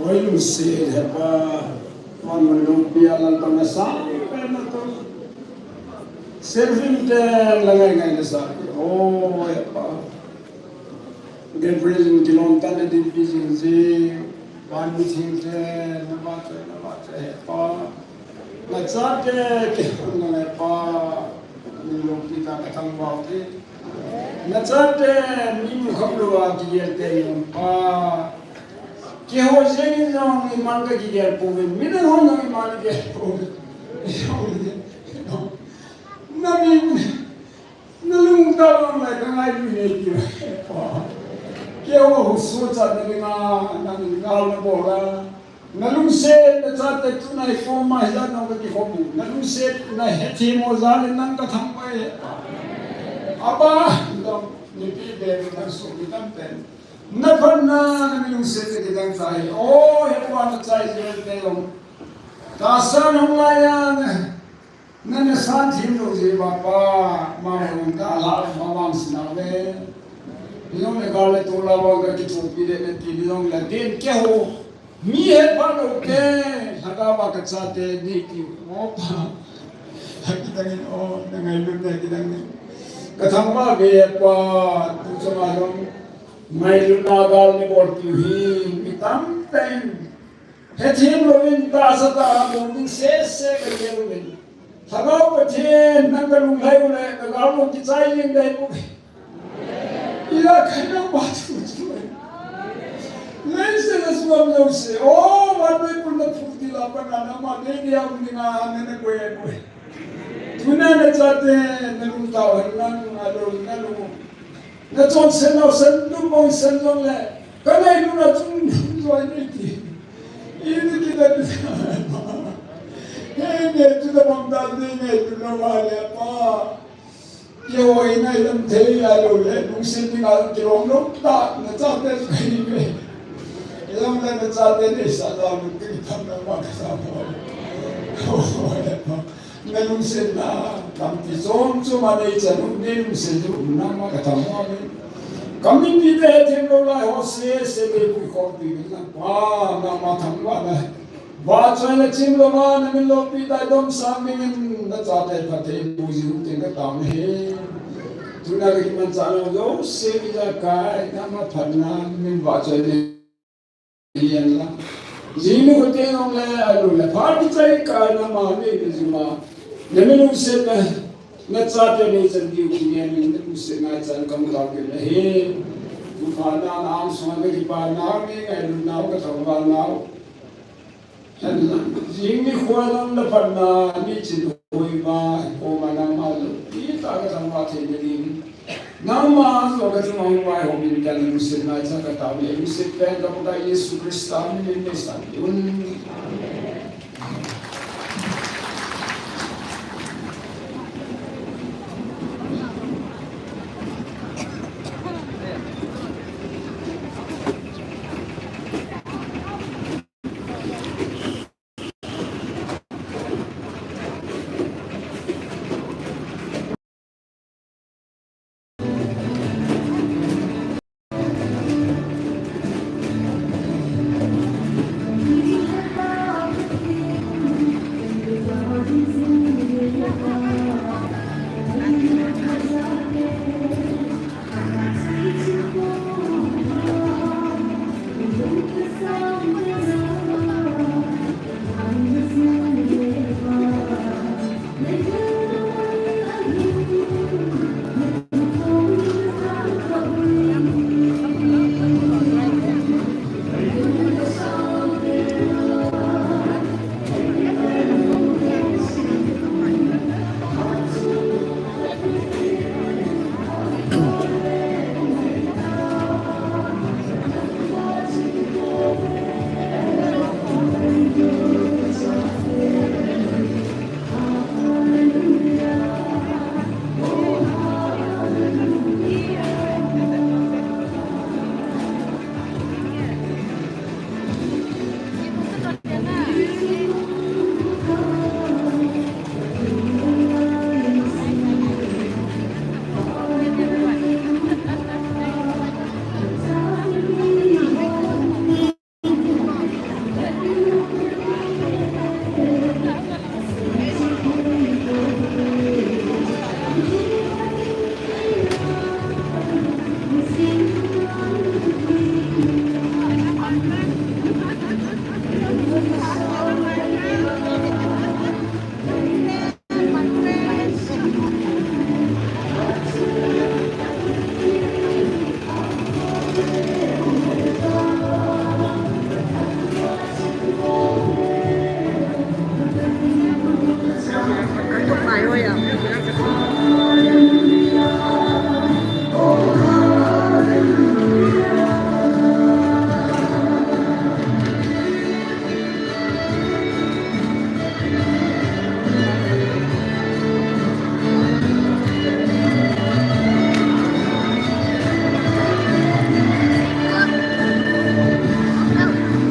Oi, lungset he Pa, Paman lungpi a Lalpa nasa, Paman to. Serving te la ngai ngai nasa. Oh, he Pa. Gabriel in kilom tan na din pi jing jing. Van mi thing te, na va te, na va te, he Pa. Nachate, kihonna le Pa, nilungpi tah kathangvah u te. Nachate, mi mukhang lou a kigel te Pa. Keiho jeng in jong iman kakigel pouvin, midang hon jong iman igel pouvin. Namin, nalungtah vang lai kangailu nei ti Pa. Keiho suhchatna dinga, nangin gal nabol a. Nalungsetna chate tuna hi form a hijat nang kakikhom u. Nalungsetna hethem u jal in nang kathangvah e. Aba, dong, nipi be nang suh mi tampen. Naphatna, nami lungsetna kidang tai. O, he Pa nachai jeng te jong. Tahsa nahung lai a, na, nana san thim lou jeh uva Pa, ma hung ta la, ma vang sina ve. Jong le gal le tol a vang kakithopi le, nati jong le din keiho. Mi hepha lou te, lhagao a kachate ni ti, o Pa. Kidang in, o, nangailutna kidang in. Kathangvah ve Pa, tu chunga jong. Ngailutna gal nabol tiu hi, mi tamtah in. Hethem louvin tahsa tah a bol ding sese kagel uvin. Lhagao Pathen, nang kalunglhai u le, kagal u kichai jeng ding ahi. Ila kaina pa chu chu. Leiset a suam jouse. O, vannoi pun na phu til a pat a nangma dei dia um dinga nana koi koi. Tuna nachate, nalungtao hen lang, alung, nalung. Nachonset nau sen, tu bong sen jong le. Kanailutna chung joi nei ti. Ini kita kita. He ne tu da bang da ne ne tu na wa le Pa. Kei hoi nai lam thei a lo le, lungset ding a kilom lo ta, nachate chu kahi ve. Ilam le nachate nei sa ta lu ti tham na ma ka sa mo. Na lungset na, tampi chom chom a nei chan u, nei lungset u, nangma ka tham mo ni. Ka mipi te hethem lou lai ho sese le puikhompi uvin lang Pa, nangma thangvahna. Vahchoina chim louva, na min loupi tai domsang dingin, nachate phattheiboh jing u tin ka tao na ahi. Tuna ka kimanchah nau jouse ijakai, nangma phatna, na min vahchoina hihen lang. Jing nikho teng jong le, alu le, phat kichai kai nangma nei le jing uva. Na min lungsetna, nachate nei chan diu kingen in, na lungset ngaichan ka mu tao kit na ahi. Tupa na, na angsunga ka kipana, mi ngailutnau, ka thangvahnau. Jing nikho lang na phatna, mi chin hoi uva, koma nangma loupi tah ka thangvah theina ding. Nangma joh ka chunga hung vaihom in, ka lungset ngaichan ka tao e, lungset pen ka Pakai Jesu Christa min in nei san un.